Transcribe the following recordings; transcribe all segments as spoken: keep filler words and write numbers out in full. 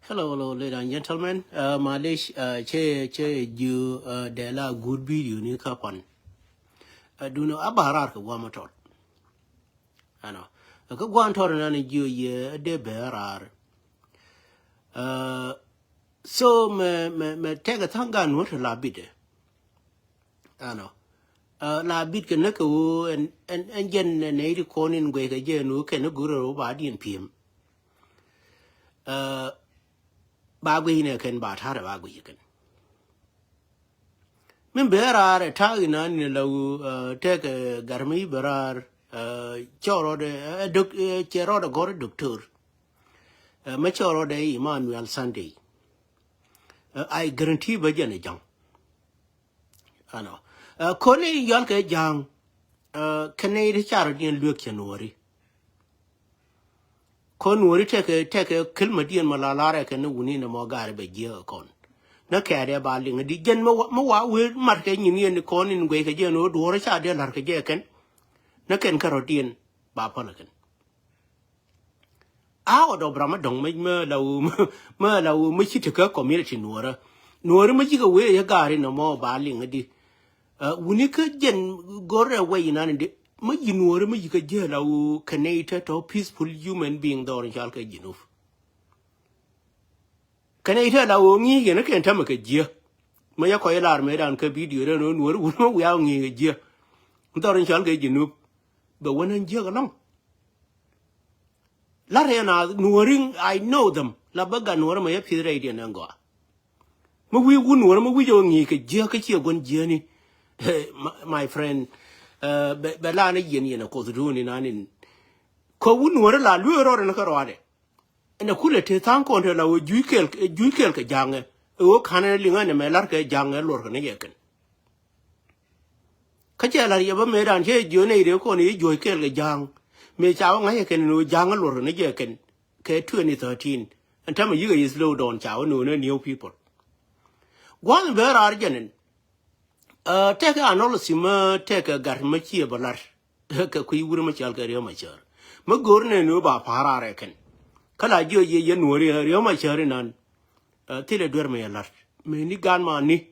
Hello, hello, ladies and gentlemen. Uh, malish, uh, cɛ, cɛ jiö, uh, dee la good video ni kä pan. Uh, duno a ba raar kɛ guam a tɔt. Ɛnɔ. Kä guam tɔt na ni jiö yɛ dee bɛ raar. Uh, so mɛ, mɛ, mɛ tɛk a thaŋ gan wä ti la bit. Ɛnɔ. Uh, la bit kɛ näk kɛ wä ɛn, ɛn, ɛn jɛn nɛ nɛ iti kɔn in guɛy kɛ jɛ ɛn wä kɛn ni go̱rɛ wä ba diɛn pi̱em. Uh, ba guic nɛ kɛn ba ta̱rɛ ba guic kɛn. Min bɛ raar ɛ ta̱a̱ inani la wä, uh, tɛk, uh, gat mi bɛ raar, uh, cɛ rɔɔdɛ, uh, dok, uh, cɛ rɔɔdɛ gɔr doctor. Uh, mɛ cɛ rɔɔdɛ Emmanuel Sunday. Uh, I guarantee bɛ jɛn ɛ ja̱ŋ. Ɛnɔ. Uh, kɔn i̱ yɔl kɛ ja̱a̱ŋ, uh, kɛn i̱ ti car diɛn luek cɛ nuɔri. Kɔn nuɔri tɛkɛ, tɛkɛ kilmadiɛn ma la larɛ kɛn ni wuni ni mɔ gaari bɛ jiɛ kɔn. Ni kɛɛdɛ ba liŋ di jɛn mi wa, mi wa wee mat kɛ nyin yɛn kɔn in guɛy kɛ jɛ ni wä duɔrɛ ca dee lar kɛ jɛ kɛn. Ni kɛn kɛ rɔ diɛn ba pɔl kɛn. A wä dɔp ram mi dɔŋ mi, mi la wä, mi la wä mi ci ti kä community nuɔrä. Nuɔri mi ci kɛ wee yɛ gaari ni mɔ ba liŋ di. Uh, wuni kä jɛn go̱rɛ wɛ inani di. Mi yi nuɔri mi yi kä jɛ la wä kɛ nɛy tɛ tɔ peaceful human being dhɔr in cal kɛ Jinub. Kɛn i̱ tɛl a ɣöö ŋi̱i̱c yɛn ɛ kɛn tämɛ kɛ jiä. Mɛ yɛ kɔc lar mëë dan kä video rɛn ɣöö nuɔ̱ɔ̱ri wut mɛ wiaa ŋi̱i̱c kɛ jiä. Dhɔr in cɔal kɛ Jinub bɛ wän ɛn jiäk ɛlɔ̱ŋ. Lar yɛn a nuɔ̱ɔ̱ri, I know them. La bä gat nuɔ̱ɔ̱ri mɛ yɛ pi̱th rɛydiɛn ɛn gɔaa. Mɛ wi̱i̱ wut nuɔ̱ɔ̱ri mɛ wi̱c ɣöö ŋi̱i̱c kɛ jiä kä ciɛ guän jiäni. My, my friend, uh, bɛ, bɛ la ni yɛn yɛn ɛ koth duuni nanin. Kä wut nuɔ̱ɔ̱ri la luee rɔɔdɛ ni kä rɔɔdɛ. Ɛn ɛ kulɛ te tha̱a̱ŋ kɔn te la wä juic kɛɛl, juic kɛɛl kɛ ja̱a̱ŋɛ. Ɛ wä ka̱n ɛ liŋ ɛn ɛmɛ la̱r kɛ ja̱a̱ŋɛ luɔr kɛ ni yɛ kɛn. Kä cɛ la̱r yɛ bä mëëdan cɛ jiö nɛy ree kɔn i̱ juɔ̱c kɛɛl kɛ ja̱a̱ŋ. Mëë ca wä ŋa̱c ɛ kɛn ɛn ɣöö ja̱a̱ŋɛ luɔr kɛ ni yɛ kɛn. Kɛ twenty thirteen. Ɛn tämɛ yikɛ i̱ slow down ca wä no̱o̱n ɛ new people. Gua̱a̱th in bɛ raar jɛn ɛn. Ɛ, tɛkɛ analysis mä tɛkɛ gat mä ciɛ bä lar. Kɛ kui̱ wur mä cɔal kɛ Riek Machar. Mä go̱r nɛ ni wä ba pa̱a̱r raar ɛ kɛn. Kä la jiɔ yɛ yɛ nuɔ̱ɔ̱ri Riek Machar inan. Ɛ, thilɛ duer mä yɛ lar. Mëë ni gan ma ni.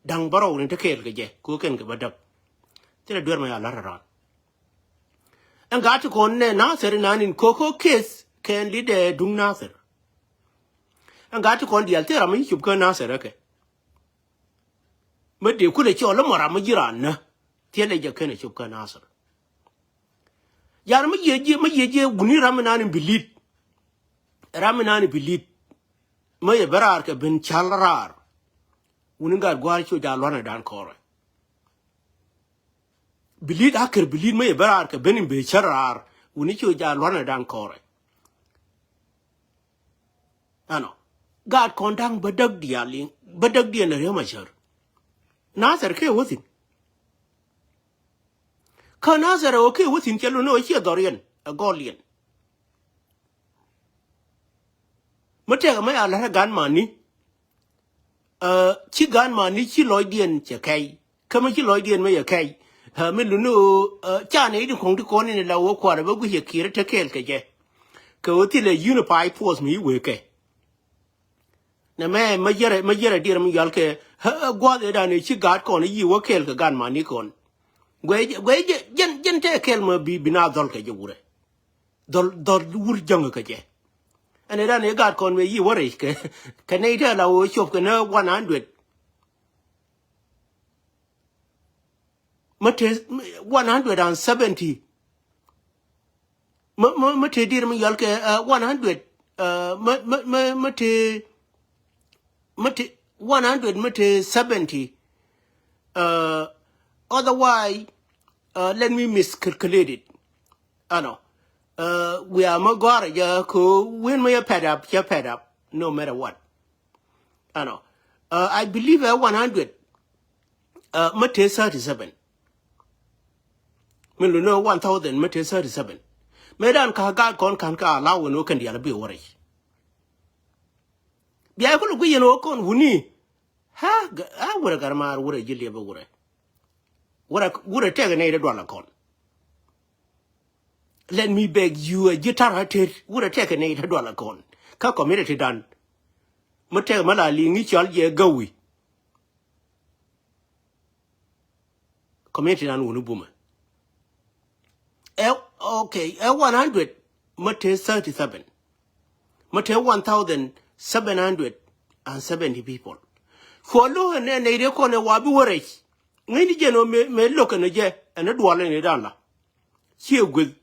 Da̱ŋ bärɔw ni te kɛɛl kɛ jɛ. Ko kɛn kɛ bä däk. Thilɛ duer mä yɛ lar ran. Ɛn gat ti kɔn nɛ Nasir inan in koko case kɛn lidɛ duŋ Nasir. Ɛn gat ti kɔn diaal thil ram mi ci cop kä Nasir ɛ kɛ. Mä dee kulɛ cɔl i̱ mɔ ram mi ji̱ raan nä. Thilɛ jɛ kenɛ cop kä Nasir. Yar mi yiëë jiɛ, mi yiëë jiɛ wuni ram mi nani bi li̱t. Ram mi nani bi li̱t. Mä yɛ bä raar kɛ ben cal raar. Wuni gat gua̱a̱r cu ja luanɛ dan kɔrɛ. Bi li̱t a kër bi li̱t mä yɛ bä raar kɛ ben in be cär raar. Wuni cu ja luanɛ dan kɔrɛ. Ɛnɔ. Gaat kɔn da̱ŋ bä däk diaal i̱, bä däk diɛn ɛ Riek Machar. Nasir kɛ wä thi̱n. Kä Nasir ɛ wä kɛ wä thi̱n cɛ lun ɛ wä ciɛ dhɔr yɛn, ɛ gɔl yɛn. Mi tɛkɛ mi a la̱t ɛ gan mani. Ɛ, ci gan mani ci lɔcdiɛn cɛ kɛy. Kä mi ci lɔcdiɛn mi yɛ kɛy. Ɛ, mi luni ɣöö, ɛ, ca nɛy ti kɔ̱ŋ ti kɔn in la wä kuarɛ bä guic yɛ kiɛrɛ te kɛɛl kɛ jɛ. Kɛ ɣöö thilɛ unified force mi wee kɛ. Nɛ mɛ, mɛ yɛrɛ, mɛ yɛrɛ diɛrɛ mi yɔal kɛ, ɛ, ɛ, gua̱th ëëdan ëë ci gaat kɔn i̱ yiëë wä kɛɛl kɛ gan mani kɔn. Guɛ, guɛ jɛ, jɛn, jɛn tɛ kɛɛl mɛ bi, bi na dhɔl kɛ jɛ wurɛ. Dhɔl, dhɔl wur jäŋ kɛ jɛ. Ɛn ëëdan ëë gaat kɔn mɛ yiëë wä rɛc kɛ, kɛ nɛy tɛ la wä cop kɛ nä one hundred. Mä te one hundred and seventy. Mä, mä, mä te dir mi yɔl kɛ, uh, one hundred. Uh, mä, mä, mä, mä te, mä te one hundred, mä te seventy. Uh, otherwise, uh, let me miscalculate it. Ɛnɔ. Uh, wiaa mä gɔ̱a̱rä jɛ ko wen mä yɛ pɛt up, cɛ pɛt up, no matter what. Ɛnɔ. Uh, I believe ɛ one hundred. Uh, mä te thirty seven. Mi lo ni one thousand mä te thirty seven. Mëë dan ka gaat kɔn ka̱n ka allow ni wä kɛn diaal bi wä rɛc. Bia kulɛ guic yɛn wä kɔn wuni. Ha, ha, wurɛ gar maar, wurɛ ji̱ liɛpɛ wurɛ. Wurɛ, wurɛ tɛk nɛy ti dual kɔn. Let me beg you, a ji̱ tar a tet, wurɛ tɛk nɛy ti dual kɔn. Kä community dan, Mi tɛk mi la liŋ i̱ cɔal jɛ Gawi. Community nan wuni bumɛ. Ɛ, okay, ɛ one hundred mi te thirty seven. Mi te one thousand seven hundred and seventy people. Cuɔ lo̱k ɛn ɛ nɛy dee kɔn ɛ wa bi wä rɛc. Ŋäcni jɛn ɣöö mëë, mëë lo̱k ɛn ɛ jɛ ɛn ɛ dual ɛn ɛ dan la. Ciɛ gueth.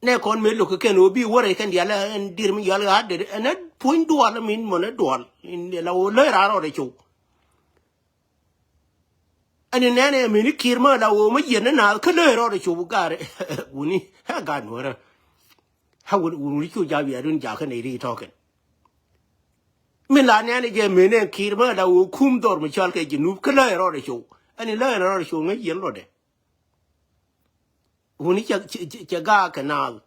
Nɛ kɔn mëë lo̱k kɛ kɛn ɣöö bi wä rɛc kɛn diaal ɛn dir mi yɔal ɣa̱a̱ dee ɛn ɛ puɔ̱ny dual min mɔn ɛ dual. In la ɣöö lä raar rɔɔdɛ cow. Ɛn in nɛnɛ mini Kiir mä la ɣöö mä yiɛn ni naath kä lä rɔɔdɛ cow gaar. Wuni ɛ gaat nuɔrä. Ɛ wuni, wuni cu ja̱a̱p yɛ dun jakä nɛy ri tɔ̱kɛn. Min la nɛnɛ jɛ mini Kiir mä la ɣöö kum dhɔr mi cɔal kɛ Jinub kä lä rɔɔdɛ cow. Ɛn in lä rɔɔdɛ cow ŋäc yiɛn lɔtdɛ. Wuni cɛ, cɛ, cɛ, cɛ gaak kɛ naath.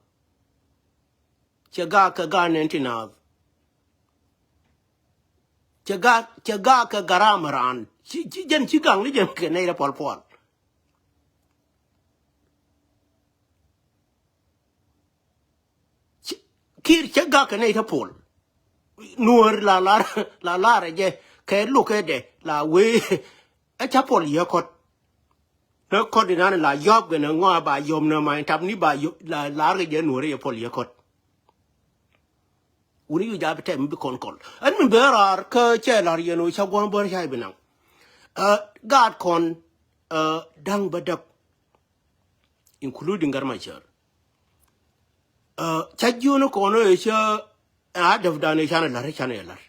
Cɛ gaak kɛ gaak nɛn ti naath. Cɛ gaak, cɛ gaak kɛ garam raan. Ci, ci, jɛn ci gaŋ ni jɛn kɛ nɛy rɛ puɔl puɔl. Ci, Kiir cɛ gaak kɛ nɛy rɛ puɔl. Nuɔ̱ɔ̱r la lar, la lar jɛ kɛ lukɛ dɛ la wee. Ɛ ca puɔl yɛ kɔt. Nä kɔt inan la yɔp gɛ nä ŋɔa ba yɔp nä ma in tap ni ba yɔp la lar kɛ jɛ nuɔri yɛ puɔl yɛ kɔt. Wuni yu jap tɛm bi kɔn kɔl. Ɛn mi bɛ rar kä cɛ lar yɛn o ca guam bär ca bi naŋ. Ɛ, gaat kɔn, ɛ, da̱ŋ bä däk. Including Garmachar. Ɛ, ca jiön kɔn ɛ ca a däp dan ɛ can ɛ lar ɛ can ɛ lar.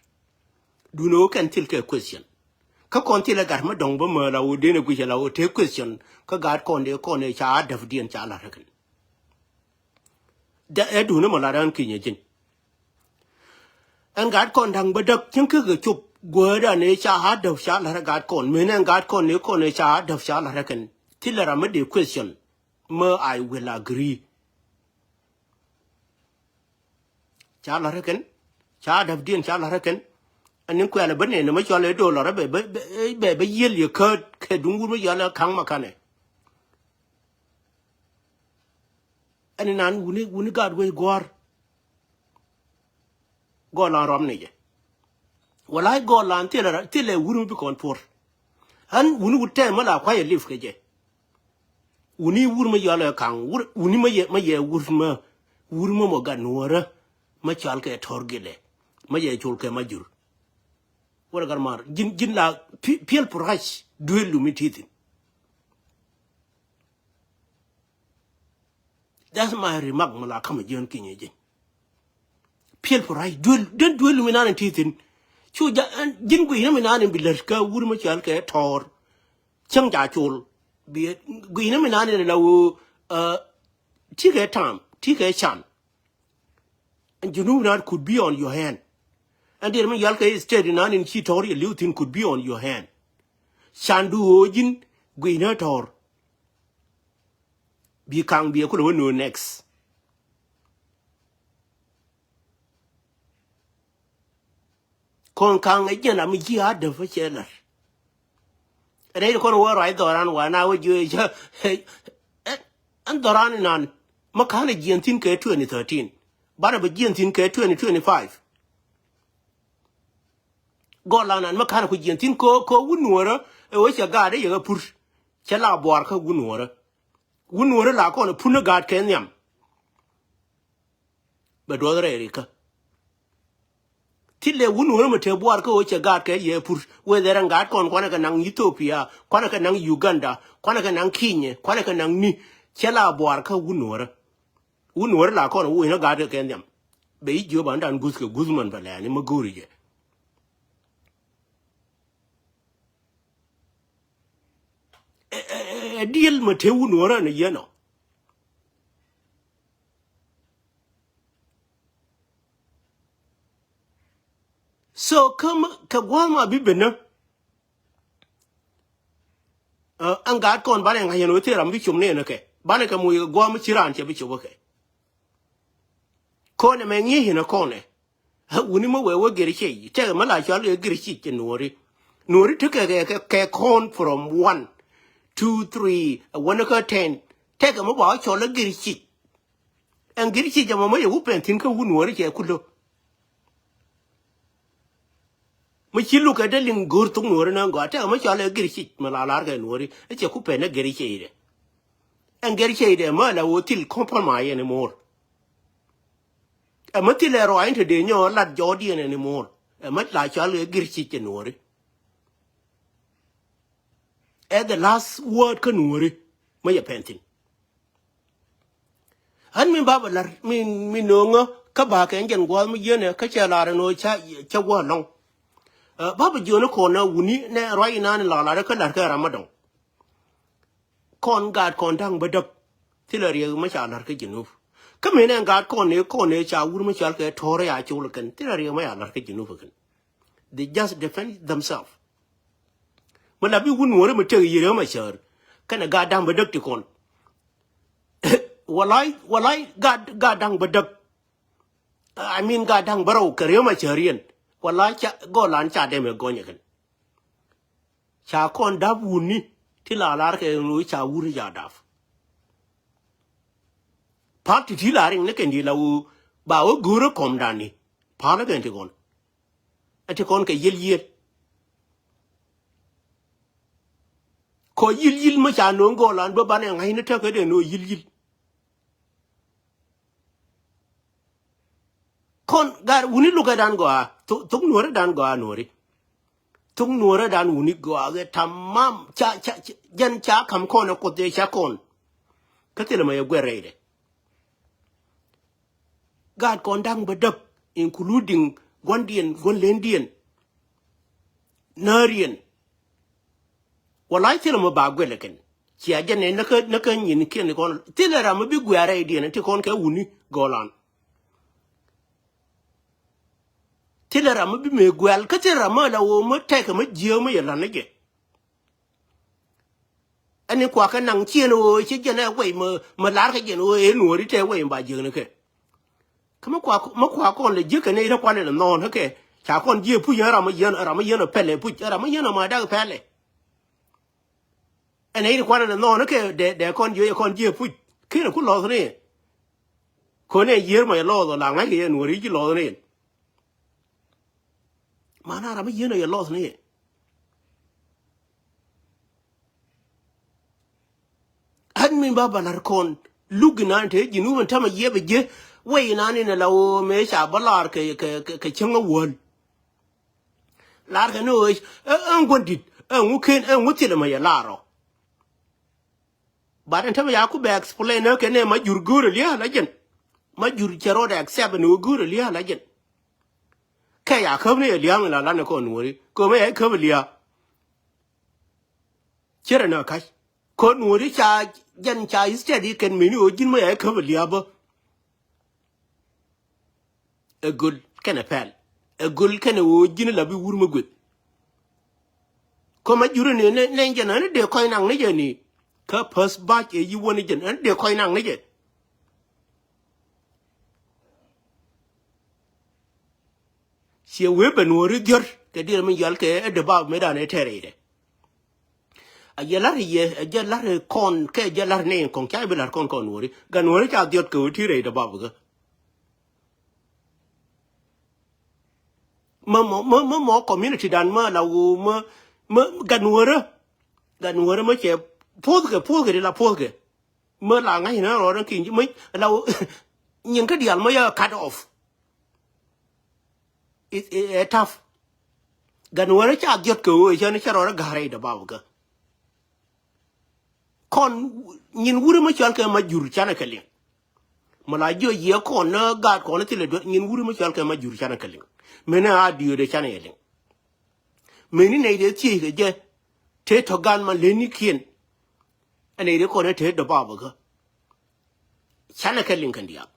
Dun ɛ kɛn thil kɛ question. Kä kɔn thil ɛ gat mä dɔ̱ŋ bä mä la wä den ɛ guic ɛ la wä te question. Kä gaat kɔn dee kɔn ɛ ca a däp diɛn ca lar ɛ kɛn. Dɛ ɛ duuni mɔ la raan kinyɛ ji̱n. Ɛn gaat kɔn da̱ŋ bä däk cieŋ kek kɛ cop guäädan ëë ca a däp ca la̱t ɛ gaat kɔn mëën ɛn gaat kɔn ëë kɔn ëë ca a däp ca la̱t ɛ kɛn. Thilɛ ram mi dee question mi I will agree. Ca la̱t ɛ kɛn ca a däp diɛn ca la̱t ɛ kɛn. Ɛn ni kuɛl ɛ bä nɛn ɛ mi cɔl ɛ dollar ɛ bɛ bɛ bɛ bɛ yiël yɛ käät kɛ duŋ wur mi cɔl ɛ ka̱ŋ ma kanɛ. Ɛn inan wuni wuni gaat wec gua̱a̱r. Gɔɔlan rɔm ni jɛ. Walay gɔɔlan thilɛ ra thilɛ wur mi bi kɔn puɔr. Ɣän wuni wut tɛm mi la kuayɛ lip kɛ jɛ. Wuni wur mi yɔl ɛ kaŋ wur wuni mi yɛ mi yɛ wur mi wur mi mɔ gat nuɔrä. Mi cɔal kɛ tɔr gilɛ mi yɛ col kɛ ma jur. Wurɛ gat mar ji̱n ji̱n la pi- piɛl purac duel lumi tithin. That's my remark mi la kamɛ jiön kinyɛ ji̱n. Piɛl purac duel den duel lumi nan in tithin. Cu ja ji̱n gui̱n mi nan in bi lät kä wur mi cɔal kɛ tɔr. Cäŋ ca col bi gui̱n mi nan in la woo. Ti kɛ tam ti kɛ can. And Junub nan could be on your hand. And dear mi yal kɛ state nan in ci tɔr yɛ liu thin could be on your hand. Can du woo ji̱n gui̱n tɔr. Bi kaŋ bi kulɛ wä nöö next. Kɔn kaŋ ɛ jiɛn ram mi ji̱ a däp ɛ cɛ lär. Rɛy kɔn wä ruac dhɔran wa na wä jiö cä. Ɛn dhɔran inan ma ka̱n ɛ jiɛn thi̱n kɛ twenty thirteen. Banɛ bɛ jiɛn thi̱n kɛ twenty twenty-five. Gɔl anan ma ka̱n ɛ ku jiɛn thi̱n ko ko wun nuɔrä. Ɛ wä cɛ gaat ɛ yɛ ɣä pur. Cɛ la buar kä wun nuɔrä. Wun nuɔrä la kɔn ɛ pun ɛ gaat kɛ nhiam. Bɛ duɔth rɛy rikä. Thilɛ wun wun mi te buar kä ɣöö cɛ gaat kɛ yɛ pur wee dhɛrɛ ŋa̱a̱t kɔn kuanɛ kɛ naŋ Ethiopia kuanɛ kɛ naŋ Uganda kuanɛ kɛ naŋ Kenya kuanɛ kɛ naŋ ni. Cɛ la buar kä wun nuɔrä. Wun nuɔrä la kɔn wun inä gaat kɛ kɛ nhiam. Bɛ i̱ jiöp andan guth kɛ guth mɛn bɛ lɛɛni mä go̱o̱ri jɛ. Ɛ, ɛ, ɛ, ɛ diel mɛ te wun wä rɛn yɛn ɔ. So kä mɛ kɛ gua̱a̱th ma bi benä. Ɛ, ɛn gaat kɔn banɛ ŋa̱c yɛn wä thil ram bi com ni ɛn kɛ banɛ kɛ muc kɛ gua̱a̱th mi ci raan cɛ bi cop kɛ. Kɔn ɛmɛ ŋi̱i̱c yɛn kɔn ɛ. Wuni mi wee wee gir ciec tɛkɛ mi la cɔal kɛ gir ciec kɛ nuɔri. Nuɔri tekɛ kɛ kɛ kɔn from one, two, three, ɛ wänä kä ten. Tɛkɛ mi ba wä cɔl ɛ gir ciec. Ɛn gir ciec ɛmɔ mi yɛ wä pɛn thi̱n kä wun nuɔri cɛ kulä. Mi ci lukɛ dee liŋ go̱o̱r thok nuɔ̱ɔ̱ri nä gɔaa, tɛk mi cɔal ɛ gir cic mi la lar kɛ nuɔ̱ɔ̱ri, ɛ cɛ ku pɛn ɛ gir cic dɛ. Ɛn gir cic dɛ mi la wä thil compromise ɛn ɛ mo̱o̱r. Ɛ mi thil ɛ rɔa in te dee nyɔ lat jɔɔdiɛn ɛn ɛ mo̱o̱r. Ɛ mi la cɔal ɛ gir cic ɛ nuɔ̱ɔ̱ri. Ɛ the last word kä nuɔ̱ɔ̱ri mi yɛ pɛn thi̱n. Ɣän mi ba bɛ la̱r mi, mi no̱o̱ŋä kä ba kɛ jɛn gua̱a̱th mi yieenɛ kä cɛ lar ɛn ɣöö ca, ca gua̱a̱th lɔ̱ŋ. Ɛ, ba bɛ jiöni kɔn ɛ wuni nɛ ruac inan in la lar kä la̱r kɛ ram mi dɔ̱ŋ. Kɔn gaat kɔn da̱ŋ bä däk. Thilɛ riɛk mi ca la̱r kä Jinub. Kä mi nɛ gaat kɔn ni kɔn ni ca wur mi cɔal kɛ to̱r ya col kɛn. Thilɛ riɛk mi ca la̱r kä Jinub kɛn. They just defend themselves. Mi la bi wun nuɔ̱ɔ̱ri mi tek yiëë rɛw ma cäär. Kɛnɛ gaat da̱ŋ bä däk ti kɔn. Walay, walay, gaat, gaat da̱ŋ bä däk. I mean, gaat da̱ŋ bä rɛw kɛ rɛw ma cäär yɛn. Walay ca, gɔlan ca dɛm ɛ gɔnyɛ kɛn. Ca kɔn dap wuni, ti la lar kɛ ɣöö ca wuri ca dap. Pal ti ti la riŋ ni kɛn di la ɣöö, ba ɣöö go̱o̱rä kɔmdan ni. Pal kɛn ti kɔn. Ɛ ti kɔn kɛ yiël yiël. Kɔ yiël yiël mi ca no̱o̱ŋ gɔlan bä banɛ ŋa̱cni täkädɛ no̱o̱ŋ yiël yiël. Kɔn gar wuni lukɛ dan gɔaa, thok, thok nuɔ̱ɔ̱ri dan gɔaa nuɔ̱ɔ̱ri. Thok nuɔ̱ɔ̱ri dan wuni gɔaa kɛ tamam, ca, ca, ca, jɛn ca kam kɔn ɛ kuoth ɛ ca kɔn. Kä thilɛ mɛ yɛ guɛr rɛydɛ. Gaat kɔn da̱ŋ bä däk, including gua̱ndiɛn, gua̱n lendiɛn. Nääriɛn. Walay thilɛ mɛ ba guɛl ɛ kɛn. Cia jɛn ɛ näkä, näkä nyin kiɛn kɔn. Thilɛ ram mɛ bi guɛ̈r rɛydiɛn ti kɔn kɛ wuni gɔlan. Thilɛ ram mɛ bi mëë guɛl, kä thilɛ ram mɛ la ɣöö mɛ tɛkɛ mɛ jiääk mɛ yɛ la̱t ni jɛ. Ɛn ni kuakä naŋ cieen ɣöö ci jɛn ɛ wei mɛ, mɛ lar kä jɛn ɣöö ɛ nuɔ̱ɔ̱ri tɛ wei mɛ ba jiääk ni kɛ. Kä mi kua, mi kua kɔn lɛ jiäk kɛ nɛy ti kuanɛ lɛ nhɔɔn kä kɛ. Ca kɔn jiɛ puc ɛn ram mi yɛn, ram mi yɛn ɛ pɛlɛ puc, ram mi yɛn ɛ ma dak pɛlɛ. Ɛn nɛy ti kuanɛ lɛ nhɔɔn kä kɛ dee, dee kɔn jiɛ, kɔn jiɛ puc. Kinɛ ku lɔth ni. Kɔn ɛ yiër ma yɛ lɔth ɔ la ŋa̱c kɛ yɛ nuɔri ji̱ lɔth ni. Mana ram mi yɛn ɛ yɛ lɔth ni. Ɣän mi ba ba la̱r kɔn luk inan te Jinub in tämɛ yiɛpɛ ji̱ wec inan in ala ɣöö mëë ca bä la̱r kɛ, kɛ, kɛ, kɛ cäŋ a wäl. La̱r kɛ ni ɣöö ɛ, ɛ ŋuɔ̱n di̱t ɛ ŋu ken ɛ ŋu thilɛ mɛ yɛ la̱r ɔ. But in tämɛ ya ku bɛ explain ɛ kɛ nɛ ma jur go̱o̱r ɛ lia̱a̱ la jɛn. Ma jur cɛ rɔɔdɛ accept ni ɣöö go̱o̱r ɛ lia̱a̱ la jɛn. Kɛ ya käp ni ɛ lia̱a̱ mi la lan ɛ kɔn nuɔ̱ri kɛ mɛ ya käp ɛ lia̱a̱. Cierɛ nä ka̱c. Kɔn nuɔ̱ri ca jɛn ca study kɛn meni ɣöö ji̱n mɔ ya i̱ käp ɛ lia̱a̱ bä. Ɛ göl kɛnɛ pɛl. Ɛ göl kɛnɛ ɣöö ji̱n la bi wur mi gueth. Kɔmɛ juri ni nɛ, nɛ jɛn ani dee kɔc naŋ ni jɛ ni. Kä päth bac ɛ yi wä ni jɛn ani dee kɔc naŋ ni jɛ. Ciɛ wee ben wä ri dhiɔr kɛ diɛl mi yɔal kɛ ɛ dee bap mëë dan ɛ tɛɛr ɛ yɛ dɛ. A jɛ la̱r yɛ, a jɛ la̱r kɔn, kɛ jɛ la̱r nɛy kɔn ca bi la̱r kɔn kɔn nuɔri. Gan nuɔri ca dhiɔt kɛ wä ti rɛy dee bap kä. Mä, mä, mä, mä mɔ community dan mä la wä, mä, mä gan nuɔrä. Gan nuɔrä mä cɛ puɔth kɛ, puɔth kɛ di la puɔth kɛ. Mä la ŋa̱c ni rɔɔdɛ ki̱n ji̱ mä la wä. Nyin kä diaal mä yɛ cut off. It, it, it tough. Gan wärä ca dhiɔt kɛ ɣöö cä ni cä rɔɔdɛ ga̱r rɛy dɛ bap kä. Kɔn nyin wurä mä cɔal kɛ ma jur canɛ kɛ liŋ. Mä la jiɔ yiɛ kɔn ni gaat kɔn ni thilɛ duet nyin wurä mä cɔal kɛ ma jur canɛ kɛ liŋ. Mënɛ a diöödɛ canɛ yɛ liŋ. Mëni nɛy dee thiec kɛ jɛ tëë tɔ gan ma leni kiɛn. Ɛ nɛy dee kɔn ni tëë dɔ bap kä. Canɛ kɛ liŋ kɛn diaal.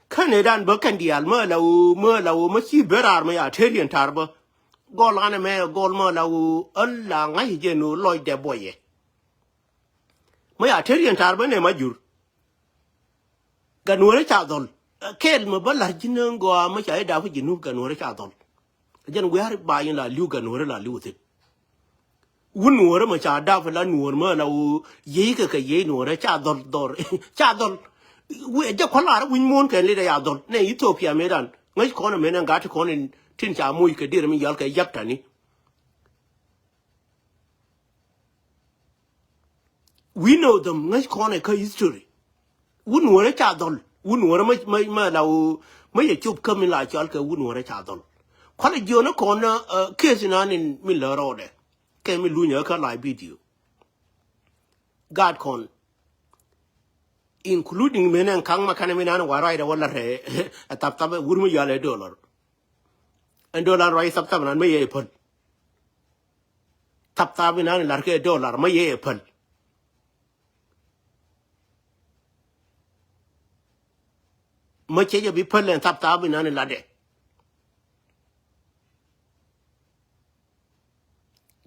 Kä nɛy dan bä kɛn diaal mä la ɣöö, mä la ɣöö mä ci ben raar mä ya terian tar bä. Gɔl anɛ mɛ gɔl mä la ɣöö ɣän la ŋa̱c jɛ ni ɣöö lɔcdɛ buɔyɛ. Mä ya terian tar bä nɛ ma jur. Gan wärä ca dhɔl. Kɛɛl mi bä la̱r ji̱n ni gɔaa mi ca i̱ dap kä Jinub gan wärä ca dhɔl. Jɛn wi̱i̱ ar ba yin la li̱w gan wärä la li̱w thi̱n. Wun nuɔ̱ɔ̱rä mi ca dap la nuɔ̱ɔ̱r mi la wä yiey kɛ kɛ yiey nuɔ̱ɔ̱rä ca dhɔl dhɔr. Ca dhɔl. Wi̱i̱ jɛ kua̱r lar wi̱ny muɔ̱ɔ̱n kɛn lidɛ ya dhɔl nɛ Ethiopia mëë dan. Ŋäc kɔn ɛmɛn ɛn gat ti kɔn in tin ca moc kɛ dir mi yɔal kɛ yak tani. We know them. Ŋäc kɔn ɛ kä history. Wun wärä ca dhɔl. Wun wärä mä, mä, mä la wä, mä yɛ cop kä mi la cɔal kɛ wun wärä ca dhɔl. Kualɛ jiɔn kɔn, uh, case inan in mi lä rɔɔdɛ. Kɛ mi lunyä kä live video. Gat kɔn. Including men ɛn kaŋ ma kanɛ mi nan wa right wä la rɛ. A thap thap wur mi yɔal ɛ dollar. Ɛn dollar ruac thap thap nan mä yɛ päl. Thap thap inan lar kɛ dollar mä yɛ päl. Mä cɛ jɛ bi päl ɛn thap thap inan latdɛ.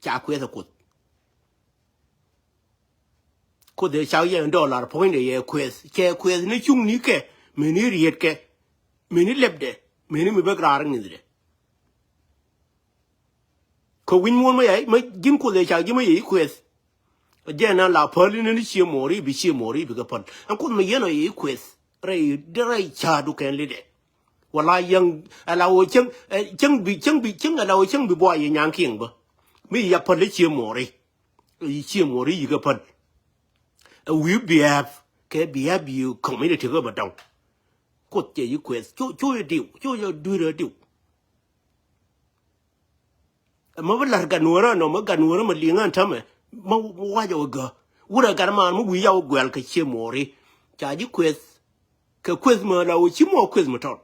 Ca kuɛth ɛ kuoth. Kuoth ɛ cak yɛ dollar puɔ̱nydɛ yɛ kuɛth. Cɛ kuɛth ni cuŋni kɛ, meni riet kɛ, meni lɛpdɛ, meni mi bek raar ŋithdɛ. Kɛ wi̱ny muɔ̱ɔ̱n mä yɛ, mä ji̱n kuoth ɛ cak ji̱ mä yɛ i̱ kuɛth. Jɛ nan la päl inä ni cie mɔɔri, bi cie mɔɔri, bi kɛ päl. Ɛn kuoth mä yɛn ɔ yɛ i̱ kuɛth. Rɛy, rɛy ca̱a̱du kɛn lidɛ. Wala yɛŋ, ala wä cäŋ, eh, cäŋ bi, cäŋ bi, cäŋ ala wä cäŋ bi buay yɛ nyaŋ kiɛŋ bä. Mi ya päl i̱ cie mɔɔri. I̱ cie mɔɔri yikɛ päl. Ɛ wi̱i̱ biɛp, kɛ biɛp yi community kɛ bä dɔŋ. Kuoth cɛ yi kuɛth, cu, cu yɛ diw, cu yɛ dui̱rä diw. Mä bi la̱r gat nuɔ̱ɔ̱rä nɔ, mä gat nuɔ̱ɔ̱rä mä li̱ŋ ɣän tämɛ, mä wacɛ wä gä. Wurɛ gat man mä wi̱i̱ ya wä guɛl kɛ cie mɔɔri. Ca ji̱ kueth, kɛ kueth mä la wä ci mɔ kueth mä tɔt.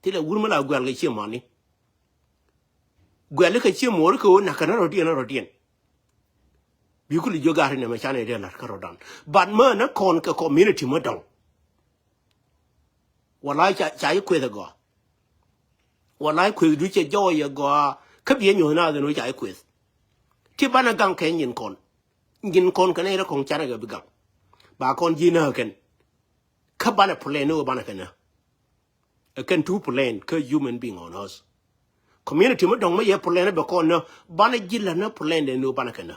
Thilɛ wur mä la guɛl kɛ cie mɔni. Guɛl kɛ cie mɔɔri kɛ wä na̱k kɛ nä rɔ̱diɛn, nä rɔ̱diɛn. Bi kul jiök gat ri nɛmɛ canɛ dee la̱r kä rɔ̱dan. But mä nä kɔn kɛ community mä dɔ̱ŋ. Walay ca, ca ji̱ kueth ɛ gɔaa. Walay kuethdu cɛ jɔɔc ɛ gɔaa. Kä biɛ nyuɔ̱th na dhɛn wee ca ji̱ kueth. Ti banɛ gaŋ kɛ nyin kɔn. Nyin kɔn kɛ nɛy rɛ kɔŋ canɛ kɛ bi gaŋ. Ba kɔn ji̱ nä kɛn. Kä banɛ plan ni wee banɛ kɛ nä. Ɛ kɛn tu plan kä human being on earth. Community mi dɔ̱ŋ mi yɛ plan bɛ kɔn nä. Banɛ ji̱ lät nä plan dɛ ni wee banɛ kɛ nä.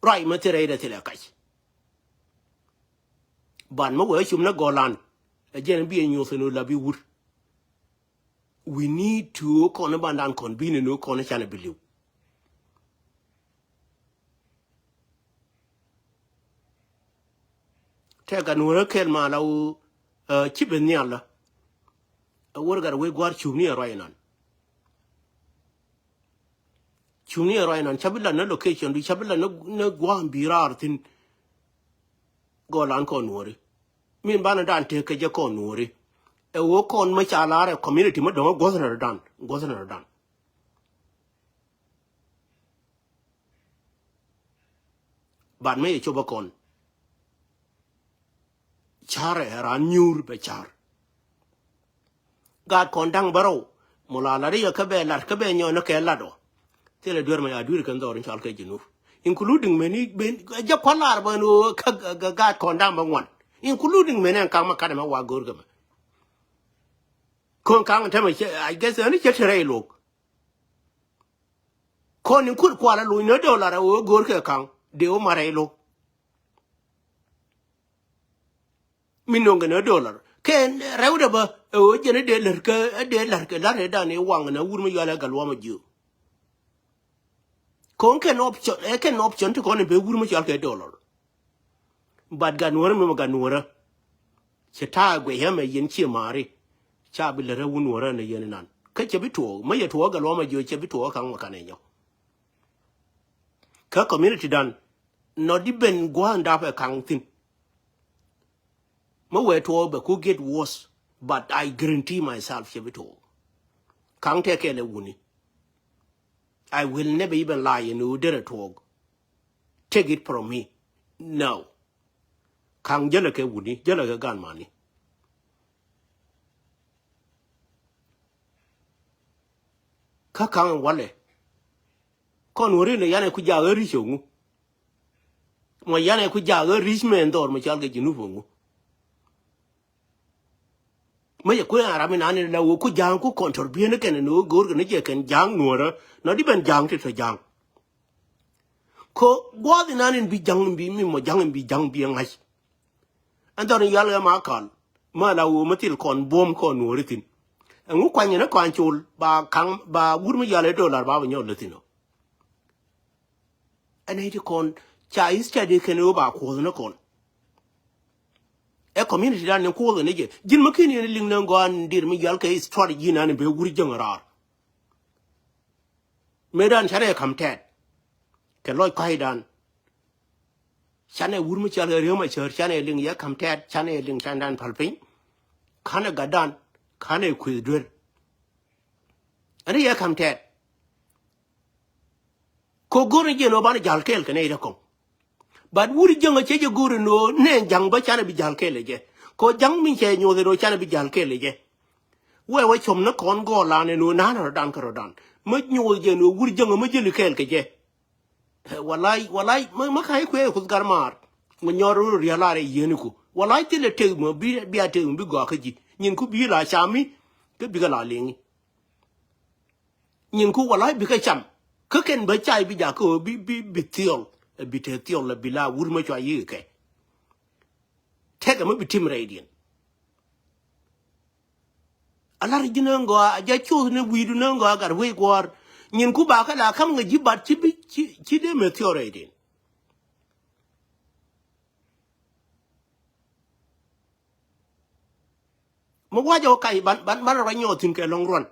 Ruac mi thil rɛy dɛ thilɛ kac. Ban mi wee cum ni gɔlan. Ɛ jɛn bi ɛ nyuɔth ni la bi wur. We need to kɔn bandan kɔn bi ni ni kɔn canɛ bi liw. Tɛk a nuɔrä kɛl ma la wä, eh, ci ben nhial la. A wär gat wee gua̱r cup ni a ruac inan. Cuŋni ɛ ruac nɔn ca bi lat ni location du, ca bi lat ni, ni gua̱a̱m bi raar thi̱n. Gɔlan kɔn nuɔ̱ɔ̱ri min banɛ dan tek kɛ jɛ kɔn nuɔ̱ɔ̱ri. Ɛ ɣöö kɔn mi ca lar ɛ community mi dɔ̱ŋ ɛ guɔ̱th ni rɔ̱dan, guɔ̱th ni rɔ̱dan. Bat mi yɛ cop ɛ kɔn. Ca̱rɛ ɛ raan nyuur bɛ ca̱r. Gaat kɔn da̱ŋ bärɔw. Mɔ la lat i̱ yɛ kä bɛ lat kä bɛ nyɔn ni kɛ lat ɔ. Thilɛ duer mɛ ya duer kɛn dhɔr in cɔal kɛ Junub. Including mɛni ben jɛ kua̱r lar bä ni ɣöö kä gaat kɔn da̱ŋ bä ŋuan. Including mɛni ɛn ka̱ŋ mɛ kat ɛmɛ wa go̱o̱r kɛ mɛ. Kɔn ka̱ŋ tämɛ cɛ, I guess, ɛn cɛ te rɛy lo̱k. Kɔn in kur kual a lo̱c ni dollar a ɣöö go̱o̱r kɛ ka̱ŋ dee wä ma rɛy lo̱k. Mi no̱ŋ kɛ ni dollar kɛ rɛwdɛ bä ɛ ɣöö jɛn ɛ dee lär kä, ɛ dee lär kɛ la̱r ɛ dan ɛ waŋ ni wur mi yual ɛ gal wamä jiö. Kɔn kɛn option, ɛ kɛn option ti kɔn in ben wur mi cual kɛ dollar. But gat nuɔrä mi mɛ gat nuɔrä. Cɛ ta̱a̱ guɛc ɛmɛ yɛn ciɛ ma̱a̱ri. Ca bi lät ɛ wun nuɔrä ni yɛn inan kä cɛ bi tuɔɔk mi yɛ tuɔɔk ɛ gal wamä jiö, cɛ bi tuɔɔk ɛ ka̱ŋ mɛ kanɛ nyɔk. Kä community dan nɔ di ben gua̱a̱n dap ɛ ka̱ŋ thi̱n. Mi wee tuɔɔk bɛ ku get worse, but I guarantee myself cɛ bi tuɔɔk. Ka̱ŋ tɛkɛ lɛ wuni. I will never even lie in who did a tuɔɔk. Take it from me. No. Ka̱ŋ jälɛ kɛ wuni, jälɛ kɛ gan mani. Kä ka̱ŋ walɛ. Kɔn wä rin ɛ yanɛ ku jaak ɛ ri̱c ɛ ŋu. Mɔ yanɛ ku jaak ɛ ri̱c mɛ ɛn dhɔr mɛ cal kɛ Junub ɛ ŋu. Mä yɛ ku ɛn ram inan in la wä ku ja̱a̱ŋ ku contribute ni kɛn ni wä go̱o̱r kɛn ni jɛ kɛn ja̱a̱ŋ nuɔ̱ɔ̱rä nɔ di ben ja̱a̱ŋ ti tɔ ja̱a̱ŋ. Ko gua̱a̱th inan in bi ja̱ŋ in bi mi mɔ ja̱ŋ in bi ja̱ŋ bi ɛ ŋa̱c. Ɛn dhɔr in yal ɛ ma kal. Ma la wä ma thil kɔn buɔ̱m kɔn nuɔri thin. Ɛŋu kuany ni kɔn col ba kaŋ ba wur mi yal ɛ dollar ba ba nyɔl thin ɔ. Ɛn iti kɔn ca is ca di kɛn wä ba kuɔth ni kɔn. Ɛ community dan ni kuɔth ni jɛ. Jin ma kin yɛn liŋ ni gɔan dir mi yal kɛ strategy nan bɛ wur jäŋ raar. Mëëdan canɛ kam tɛt kɛ lɔc kɔcdan. Canɛ wur mi cɔal kɛ Riek Machar, canɛ liŋ yɛ kam tɛt, canɛ liŋ candan pal piny. Kanɛ gatdan, kanɛ kueth duer. Ɛn yɛ kam tɛt. Ko go̱r ni jiɛn ɔ banɛ jal kɛɛl kɛ nɛy rɛ kɔŋ. But wur jäŋ a cɛ jɛ go̱r ni ɔ nɛ ja̱ŋ bä canɛ bi jal kɛɛl jɛ. Ko ja̱ŋ min cɛ nyoth ni ɔ canɛ bi jal kɛɛl jɛ. Wɛ wä com ni kɔn gɔɔlan ni ɔ nan rɔdan kä rɔdan. Mä nyoth jɛ ni ɔ wur jäŋ a mä jäli kɛɛl kɛ jɛ. Walay, walay, mä, mä ka̱ny kuɛ kuth gar maar. Mä nyɔr ru rialar ɛ yeni ku. Walay thilɛ tek mä bi, bi a tek mä bi gɔa kä ji̱. Nyin ku bi la cami, kä bi kä la liŋi. Nyin ku walay bi kä cam. Kä kɛn bä cay bi jakä bi, bi, bi thiɔl. Bi te thiɔl la bi la wur mä cua yi kɛ. Tekɛ mi bi tim rɛydiɛn. A lar ji̱ näŋ gɔaa, a jɛ cuth ni wi̱i̱du näŋ gɔaa gat wec guɔ̱ɔ̱r. Nyin ku ba kä la ka̱m ŋäc ji̱ bat ci bi, ci, ci dee meth thiɔr rɛydiɛn. Mi wacɛ wä kac ban, ban, ban rɔ nyɔɔth thi̱n kɛ lɔŋ ruan.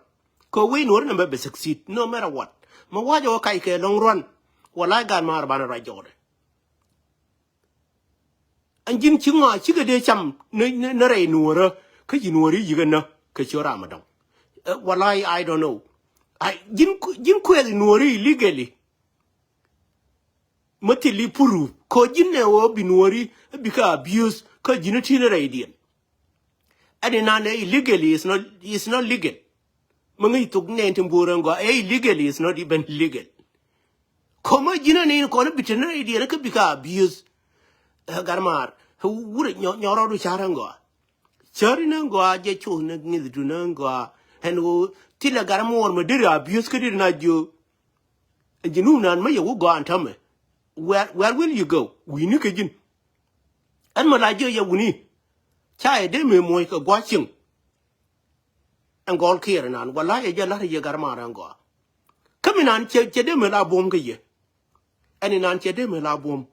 Kɛ wec nuɔ̱ɔ̱ri nɛ mɛ bɛ succeed, no matter what. Mi wacɛ wä kac kɛ lɔŋ ruan. Walay gat maar ban rɔ jɔɔdɛ. Ɛn ji̱n ci ŋɔa cikɛ dee cam ni, ni, ni rɛy nuɔ̱ɔ̱rä kä ci nuɔ̱ɔ̱ri yikä nä kɛ ci ram dɔŋ. Eh, walay, I don't know. Ai, ji̱n ku, ji̱n kuɛth nuɔ̱ɔ̱ri illegally. Mä thil i̱ prove kɔ ji̱n nɛ ɣöö bi nuɔ̱ɔ̱ri bi kä abuse kä ji̱n i̱ ti̱n rɛydiɛn. Ɛn inan ɛ illegal is not, is not legal. Mä ŋäc thok nɛn tin bo̱o̱r ɛn gɔaa ɛ illegal is not even legal. Kɔmä ji̱n ɛn in kɔn bi te ni rɛy diɛn kä bi ka abuse. Ɛ gat maar wurɛ nyɔrɔdu car ɛn gɔaa. Cäri ni ɛn gɔaa jɛ cuth ni ŋi̱thdu ni ɛn gɔaa. Ɛn ɣöö thilɛ gat muɔɔr mɛ deri abuse kä deri na jiö. Ɛn ji̱ num nan mä yɛ wä gɔaa ɛn tämɛ. Where, where will you go? Wi̱i̱ni kɛ ji̱n. Ɛn mɛ la jiök yɛ wuni. Ca yɛ dee mëë muɔ̱c kɛ gua̱c cieŋ. Ɛn gɔl kiɛɛr inan wala yɛ jɛ la̱r yɛ gat maar ɛn gɔaa. Kä mi nan cɛ, cɛ dee mëë la buɔ̱m kä yɛ. Ɛn inan cɛ dee mëë la buɔ̱m.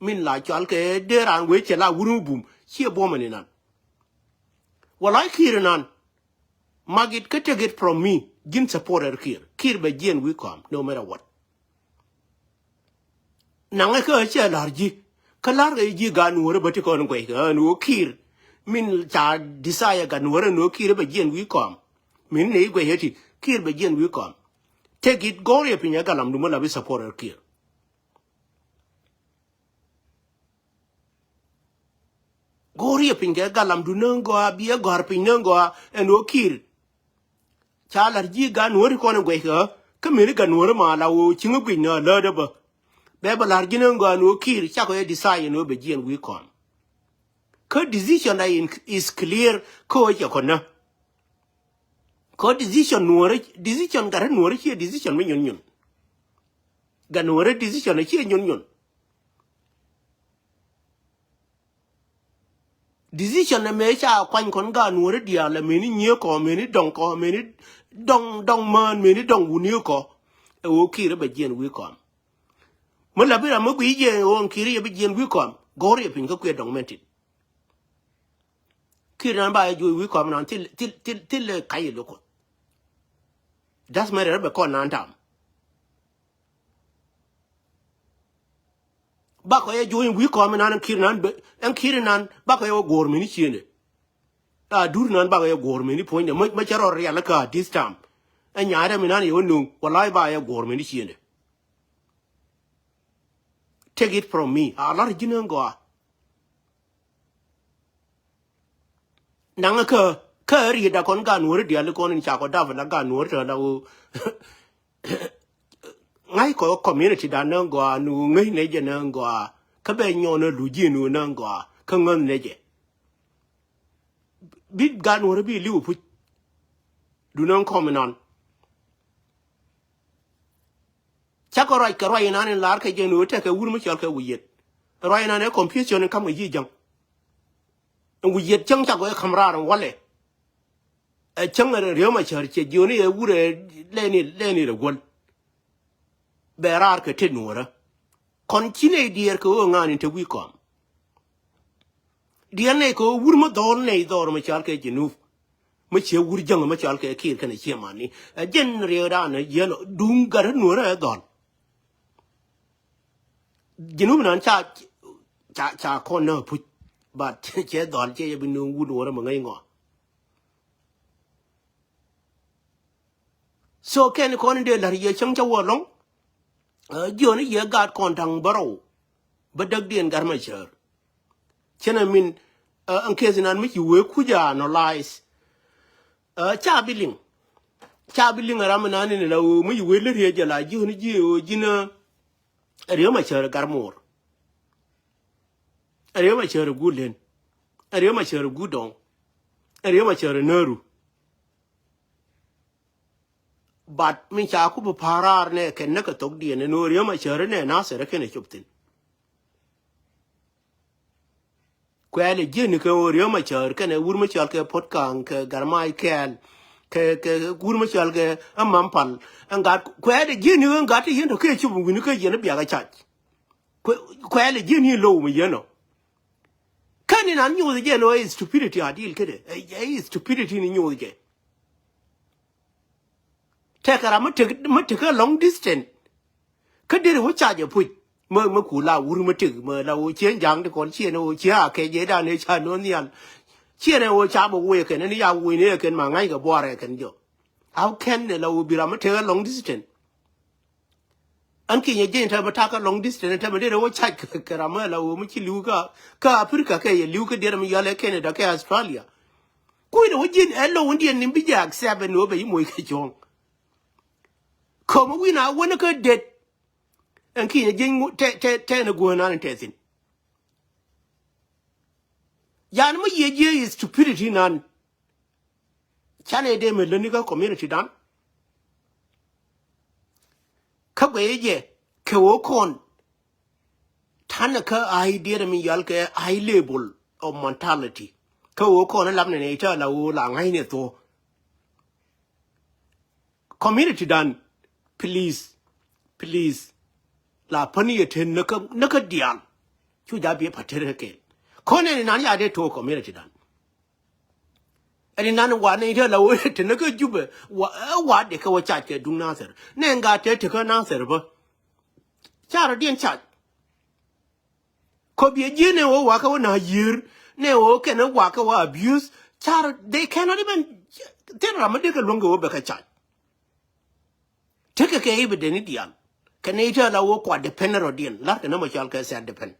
Min la cual kɛ dee raan wee cɛ la wur mi bum ciɛ buɔ̱m ɛn inan. Wala kiɛɛr inan. Mark it kä take it from me. Ji̱n supporter Kiir. Kiir bɛ jiɛn wi̱i̱ kɔam no matter what. Naŋɛ kä cɛ la̱r ji̱. Kä la̱r kɛ ji̱ gat nuɔ̱ɔ̱ri bä ti kɔn guɛc kɛ ɣän ɣöö Kiir. Min ca desire gat nuɔ̱ɔ̱ri ɛn ɣöö Kiir bɛ jiɛn wi̱i̱ kɔam. Min ni guɛc ɣä ti Kiir bɛ jiɛn wi̱i̱ kɔam. Take it go̱o̱r yɛ piny ɛ galamdu mi la bi supporter Kiir. Go̱o̱r yɛ piny kɛ galamdu ni gɔaa bi ɛ gɔ̱a̱r piny ni gɔaa ɛn ɣöö Kiir. Ca la̱r ji̱ gat nuɔ̱ɔ̱ri kɔn in guɛc kɛ ɣä kä mëni gat nuɔ̱ɔ̱ri ma la ɣöö cieŋ guic ni a läät ɛ bä. Bɛ bä la̱r ji̱ ni gɔaa ɛn ɣöö Kiir cakɔ yɛ desire ɛn ɣöö bɛ jiɛn wi̱i̱ kɔam. Kä decision da in is clear kä ɣöö cɛ kɔn nä. Kä decision nuɔ̱ɔ̱ri, decision gat nuɔ̱ɔ̱ri ciɛ decision mi nyun nyun. Gat nuɔ̱ɔ̱ri decision ciɛ nyun nyun. Decision ɛmɛ ca kuany kɔn gat nuɔ̱ɔ̱ri diaal ɛmɛni nyiee kɔ, ɛmɛni dɔŋ kɔ, ɛmɛni dɔŋ, dɔŋ mään, ɛmɛni dɔŋ wuni kɔ. Ɛ ɣöö Kiir bɛ jiɛn wi̱i̱ kɔam. Mi la bi ram mi guic jiɛn ɣöö Kiir yɛ bi jiɛn wi̱i̱ kɔam. Go̱o̱r yɛ piny kä kuiɛ dɔŋ mɛn tin. Kiir nan ba yɛ juɔc wi̱i̱ kɔam nan thil, thil, thil, thil lɛ kac yɛ lo̱k kuɔth. Doesn't matter bɛ kɔn nan tam. Bakɔ yɛ juɔ̱ny wi̱i̱ kɔm inan ɛn Kiir nan bɛ, ɛn Kiir inan bakɔ yɛ wä guɔ̱ɔ̱r mini ciëndɛ. A dur nan bakɔ yɛ guɔ̱ɔ̱r mini puɔ̱nydɛ mä, mä cɛ rɔ rial kä this time. Ɛn nyaarɛ mi nan yɛ wä nuŋ wala ba yɛ guɔ̱ɔ̱r mini ciëndɛ. Take it from me. A lar ji̱n ɛn gɔaa. Naŋä kä, kä riet da kɔn gan wori diali kɔn in ca kɔ dap la gan wori tɔ la wo. Ŋa̱c kɔ community dan nä gɔaa, nu ŋäc nɛ jɛ nä gɔaa. Kä bɛ nyɔn nä lu ji̱ nu nä gɔaa. Kä ŋäth nɛ jɛ. Bi gan wori bi liw puc. Du nä kɔm inan. Cakɔ ruac kɛ ruac inan in lar kɛ jɛ nu tekɛ wur mi cɔl kɛ wi̱i̱ yet. Ruac inan ɛ confusion in kam kɛ ji̱ ja̱ŋ. Ɛn wi̱c yet cäŋ cak ɣöö ɛ ka̱m raar ɛn walɛ. Ɛ cäŋ ɛ Riek Machar cɛ jiöni ɛ wurɛ lɛni lɛni rɛ guäl. Bɛ raar kɛ tet nuɔrä. Kɔn ci nɛy diɛɛr kɛ ɣöö ŋa̱a̱n in te wi̱i̱ kɔam. Diɛɛr nɛy kɛ ɣöö wur mi dhɔl nɛy dhɔr mi cɔal kɛ Junub. Mi ciɛ wur jäŋ mi cɔal kɛ Kiir kɛnɛ ciɛ mani. Ɛ jɛn riɛkdan ɛ yɛn duŋ gat nuɔrä ɛ dhɔl. Junub nan ca ca ca kɔn nä puc. But cɛ dhɔl cɛ yɛ bi nuŋ wur nuɔrä mi ŋäc ŋɔa. So kɛn kɔn in dee la̱r yɛ cäŋ cä wä lɔ̱ŋ. Jiɔn i̱ yɛ gaat kɔn da̱ŋ bärɔw. Bä däkdiɛn gat Machar. Cɛn ɛ min ɛn keth inan mi ci wee kuc a analyze. Ca bi liŋ. Ca bi liŋ a ram inan in la wee mi ci wee lät yɛ jɛ la jiɔn i̱ ji̱ ɛ wee ji̱n ɛ Riek Machar ɛ gat moor. Ɛ Riek Machar ɛ guut len. Ɛ Riek Machar ɛ guut dɔŋ. Ɛ Riek Machar ɛ nääru. But min ca ku bi pa̱a̱r raar nɛ kɛn näk kɛ thok diɛn ɛn ɣöö Riek Machar nɛ Nasir ɛ kɛn ɛ cop thi̱n. Kuɛɛl ɛ ji̱n kɛ ɣöö Riek Machar kɛnɛ wur mi cɔal kɛ Puot Kaŋ kɛ Gat Mac Kɛɛl kɛ kɛ wur mi cɔal kɛ Amam Pal. Ɛn gat kuɛɛl ɛ ji̱n ɣän gat ti yɛn tɔ kɛ cop wi̱ni kä yɛn biak ɛ cac. Kuɛ- kuɛɛl ɛ ji̱n i̱ low mi yɛn ɔ. Kɛn inan nyoth jɛ ni ɣä stupidity adil kädɛ. Ɛ stupidity ni nyoth jɛ. Tɛkɛ ram mi tek mi tekä long distance. Kä deri wä ca jɛ puc. Mi mi ku la wur mi tek mi la wä ciɛ ja̱ŋ ti kɔn ciɛ ni wä ciɛ a kɛ jɛ dan ni ca no̱n nhial. Ciɛ ni wä ca bä wee kɛn ni ya wee ni kɛn ma ŋa̱c kɛ buarɛ kɛn jɔ. How can ni la wä bi ram mi tekä long distance. An kinyɛ jieny tɛmɛ takä long distance tɛmɛ derɛ wä cac kɛ ram mi la wä mi ci li̱w kä kä Africa kɛ yɛ li̱w kä derɛ mi yɔlɛ Canada kɛ Australia. Kui̱dɛ wä jieny ɛ low wä diɛn ni bi jɛ accept ni wä bɛ yi moc kɛ cuɔ̱ŋ. Kä mi wi̱n a wä ni kä det. Ɛn kinyɛ jieny tɛ tɛ tɛ ni guäär nan tɛ thi̱n. Yan mi yiëë jiëë is stupidity nan. Canɛ dee mi lätni kä community dan. Kä guɛy jɛ kɛ ɣöö kɔn ta̱nɛ kä high diɛt mi yɔal kɛ high level of mentality. Kä ɣöö kɔn lapnɛ nɛ itɛ la ɣöö la ŋa̱cnɛ thok. Community dan, please, please. La päni yɛ ten näkä näkä diaal. Cu ja̱ bi pa̱t ter kä kɛɛl kɔn ɛn inan ya̱ dee to̱o̱k community dan. Ɛn inan wa nɛy ti la wee te näkä Jubɛ wa ɛ wa dee kɛ wä cac kɛ duŋ Nathir nɛ ŋa te te kä Nathir bä. Carɛ diɛn cac. Kɔ biɛ ji̱ nɛ wä wakä wä na yiër nɛ wä kɛn wakä wä abuse. Car they cannot even thin ram mi dee kɛ luäŋ kɛ wä bɛ kɛ cac. Tekɛ kɛ i̱ bi deni diaal kɛ nɛy ti ala wä kua depend rɔ diɛn lar kɛ nä mɔ cal kɛ sɛt depend.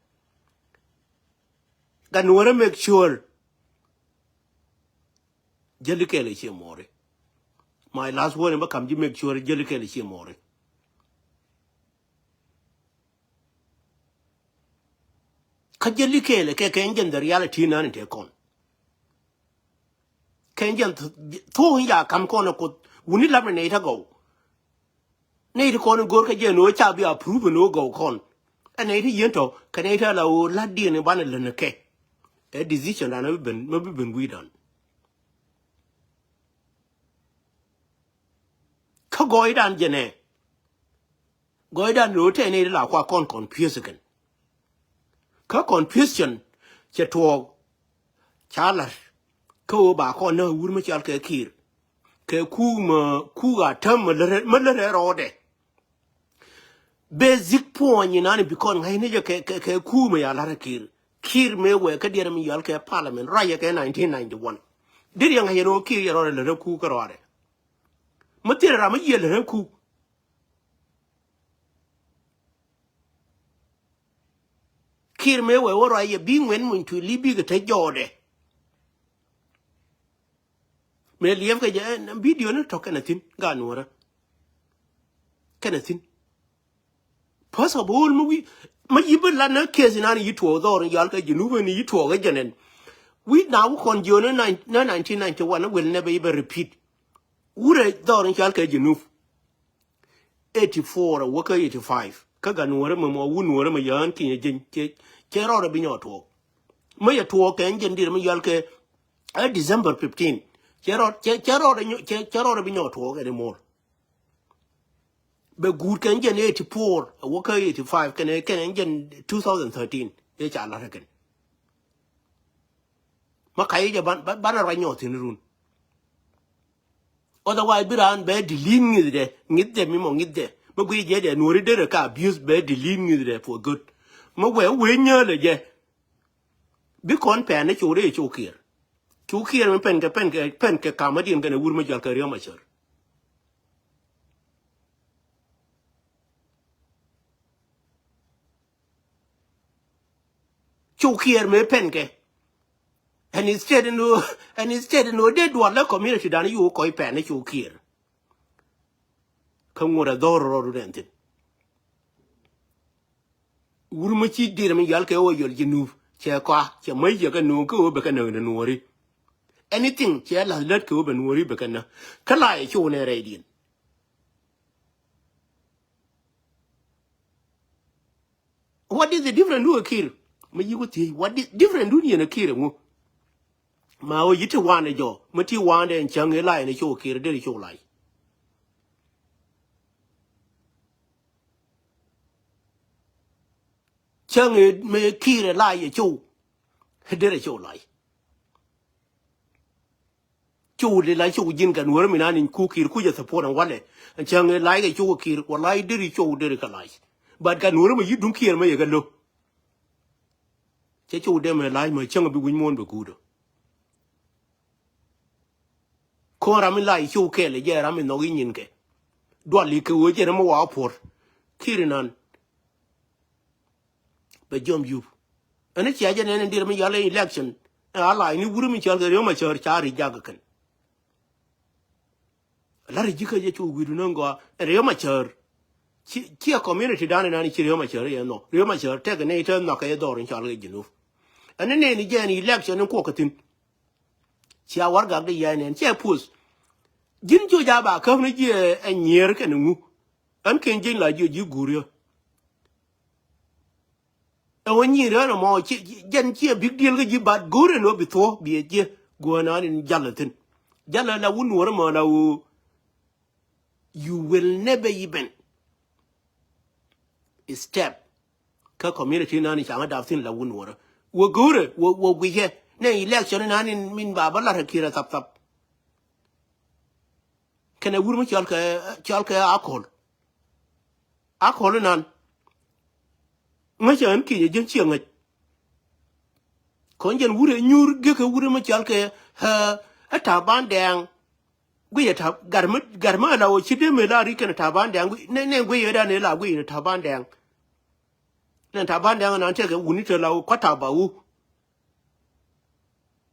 Gan wärä make sure jäli kɛɛl ɛ cie mɔɔri. My last word in bä kam ji̱ make sure jäli kɛɛl ɛ cie mɔɔri. Kä jäli kɛɛl ɛ kɛ kɛ jɛn the reality nan in te kɔn. Kɛ jɛn thuɔ̱k in ya kam kɔn ɛ kuoth wuni lap ni nɛy tä gɔw. Nɛy ti kɔn in go̱r kä jɛ ni ɣöö ca bi approve ni ɣöö gɔw kɔn. Ɛ nɛy ti yien tɔ kɛ nɛy ti ala ɣöö la̱t diɛn in banɛ län kɛ. Ɛ decision dan mi bi ben mi bi ben wi̱i̱ dan. Kä gɔɔydan jɛ nɛ. Gɔɔydan lo̱o̱ tɛɛni la kua kɔn confuse kɛn. Kä confusion cɛ tuɔɔk. Ca la̱r kä ɣöö ba kɔn näk wur mi cɔal kɛ Kiir. Kɛ kuuk mä kuuk a täm mä lärɛ mä lärɛ rɔɔdɛ. Basic point inani bi kɔn ŋa̱cni jɛ kɛ kɛ kuuk mä ya la̱rä Kiir. Kiir mëë wɛɛ kä diɛt mi yɔal kɛ parliament ruacɛ kɛ nineteen ninety one. Deri yɛ ŋa̱c yɛn ɣöö Kiir yɛ rɔɔdɛ lärä kuuk kä rɔɔdɛ. Mä thil ram mä yiël ɣän kuk. Kiir mëë wee wä ruac yɛ bi ŋuɛn muny tuili bikɛ te jɔɔdɛ. Mëë liɛpkɛ jɛ video ni tɔk kɛnɛ thi̱n gaat nuɔrä. Kɛnɛ thi̱n. First of all, mi wi̱i̱ mi yi̱ bi lat ni case inan yi̱ tuɔɔk dhɔr in yɔal kɛ Junub in yi̱ tuɔɔk kä jɛnɛn. Wi̱i̱ na wä kɔn jiön ni nineteen ninety one will never even repeat. Wurɛ dhɔr in cɔal kɛ Junub. Eighty four a wä kä eighty five kä gat nuɔrä mɛ mɔ wun nuɔrä mɛ yään kinyɛ jeny cɛ cɛ rɔɔdɛ bi nyɔɔt tuɔɔk. Mä yɛ tuɔɔk kɛ ɛn jɛn diɛt mi yɔal kɛ ɛ December fifteen. Cɛ rɔɔd, cɛ, cɛ rɔɔd, cɛ, cɛ rɔɔd bi nyɔk tuɔɔk anymore. Bɛ guut kɛ ɛn jɛn eighty-four, ɛ wä kä eighty-five, kɛn, kɛn ɛn jɛn two thousand thirteen. Ɛ ca lat kɛn. Mä ka yɛ jɛ ban, ban, ban a ruac nyɔk thi̱n run. Otherwise, bi raan bɛ delete ŋi̱thdɛ, ŋi̱thdɛ mi mɔ ŋi̱thdɛ. Mä guiy jɛ dɛ nuɔ̱ri derɛ ka abuse bɛ delete ŋi̱thdɛ for good. Mä wee, wee nyäälɛ jɛ. Bi kɔn pɛn ni cu rɛy cu kiɛɛr. Cu kiɛɛr mi pɛn kɛ, pɛn kɛ, pɛn kɛ kamädiɛn kɛnɛ wur mi jɔal kɛ Riek Machar. Cu kiɛɛr mëë pɛn kɛ. And instead in, and instead in dee dual lɛ community dan yu kɔc pɛn ni cu kiɛɛr. Kä ŋuɔt a dhɔr rɔɔdu nɛn thin. Wur mi ci dir mi yal kɛ wä yɔl Jinub. Cɛ kɔa, cɛ mäc yɛ kɛ nuɔɔk kɛ wä bɛ kɛ näk ni nuɔɔri. Anything cɛ lath lät kɛ wä bɛ nuɔɔri bɛ kɛ näk. Kä la yɛ cu nɛ rɛy diɛn. What is the different du a Kiir? Ma yi ku thiec, what is different du ni a Kiir ŋu? Ma o yi ti wan a jɔ, ma ti wan dɛ cäŋ i lai ni cu Kiir, deri cu lai. Cäŋ i me Kiir i lai i cu, deri cu lai. Cu li la cu jin kɛ nuɔr mi na ni ku Kiir ku jɛ support an walɛ. Cäŋ i lai kɛ cu Kiir, wallahi deri cu deri kɛ lai. But kɛ nuɔr mi yi duŋ Kiir mi yɛ kɛ lo. Cɛ cu dee mi lai mi cäŋ bi wi̱ny muɔn bi guudo. Kɔn ram mi lai cu kɛɛl jɛ ram mi nhɔk i nyin kɛ. Dual i kɛ wee jɛ ram mi wa puɔr. Kiir inan. Bɛ jɔm yup. Ɛn cia jɛ nɛn in dir mi yal election. Ɛ a lai ni wuri mi cɔl kɛ Riek Machar ca ri jak kɛn. Lari jikä jɛ cu wi̱du ni gɔaa. Ɛ Riek Machar. Ci, ci a community dan inan ci Riek Machar yɛ nhɔk. Riek Machar tɛk ni ite nhɔk kɛ jɛ dhɔr in cɔl kɛ Jinub. Ɛn ni nɛn jɛ ni election in kuɔk kɛ thin. Cia wargak di yɛ nɛn. Cɛ puth. Ji̱n cu ja ba käp ni jiɛ ɛ nyier kɛn ŋu. Ɛn ken ji̱n la jiɛ ji̱ guur yɛ. Ɛ wä nyier ɛn ɛmɔ, ci, ci, jɛn ciɛ big deal kä ji̱, but go̱o̱r ɛn wä bi thuɔ̱k bi ɛ jiɛ guɔ̱ɔ̱n an in jal ɛ thi̱n. Jal ɛ la wun wär ɛmɔ la wä, you will never even step kä community nan in caŋä dap thi̱n la wun wär. Wä go̱o̱r ɛ, wä, wä guicɛ. Nɛ election nan in min ba bä lat ɛ Kiir ɛ thap thap. Kɛnɛ wur mi cɔal kɛ, cɔal kɛ Akol. Akol inan. Ŋäcɛ ɣän kinyɛ ji̱n ciɛ ŋäc. Kɔn jɛn wurɛ nyuur gi̱kɛ wurɛ mi cɔal kɛ, ɛ, ɛ Taban Dɛŋ. Guiyɛ Tab-, gat mi, gat mi ala wä ci dee mi la ri kɛnɛ Taban Dɛŋ. Guiy, nɛ, nɛ guiyɛ dan ila guiyɛ Taban Dɛŋ. Nɛ Taban Dɛŋ nan tɛkɛ wuni te la wä kua Taba wu.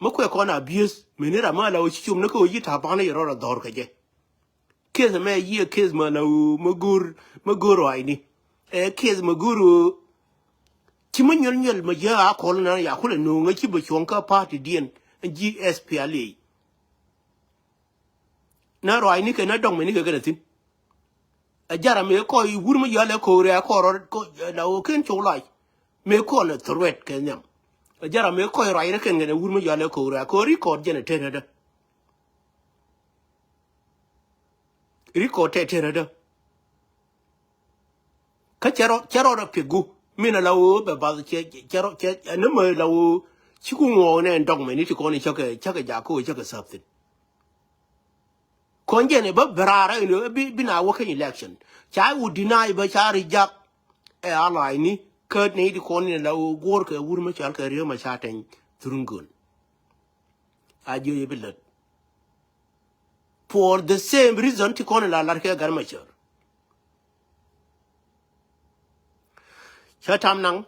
Mi kuɛ kɔn a bieth, mi ni ram mi ala wä ci cum ni kä wä yi Taban yɛ rɔɔd a dhɔr kɛ jɛ. Case mɛ yi case ma la wä, ma go̱o̱r, ma go̱o̱r rɔaydɛ. Ɛ case ma go̱o̱r wä. Ci ma nyuɛl nyuɛl ma jiɛ Akol nan ya kulɛ no̱o̱ŋ a ci bɛ cuɔ̱ŋ kä party diɛn, G S P L A. Na rɔaydɛ kɛ na dɔŋ mɛ ni kɛ kɛn a thi̱n. A jara mɛ kɔy wur mi yɔal ɛ ko̱o̱r ɛ kɔr rɔ, kɔ, la wä ken cok lac. Mëë kɔn ɛ threat kɛ nhiam. Ɛ jara mëë kɔc ruac rɛ kɛn kɛn ɛ wur mi yɔal ɛ ko̱o̱k ruac kɛ record jɛn ɛ tɛt rädä. Record tɛt tɛt rädä. Kä cɛ rɔ, cɛ rɔ rɛ piɛk gu. Min ɛ la wee bɛ bath cɛ, cɛ rɔ, cɛ, ɛ ni mɛ la wee ci ku ŋuɔɔk nɛ ɛn dɔk mɛ ni ti kɔn in cäkɛ, cäkɛ jakä wee cäkɛ sap thin. Kɔn jɛn ɛ bä bɛ raar ɛ bi, bi na wä kä election. Ca wä deny bä ca reject ɛ alliance ni kä nɛy ti kɔn in la wä guɔ̱r kɛ wur mi cɔal kɛ Riek Machar Teny Thurungol. A jiö yɛ bi lät. For the same reason ti kɔn in la lar kɛ Gat Machar. Cä tam naŋ,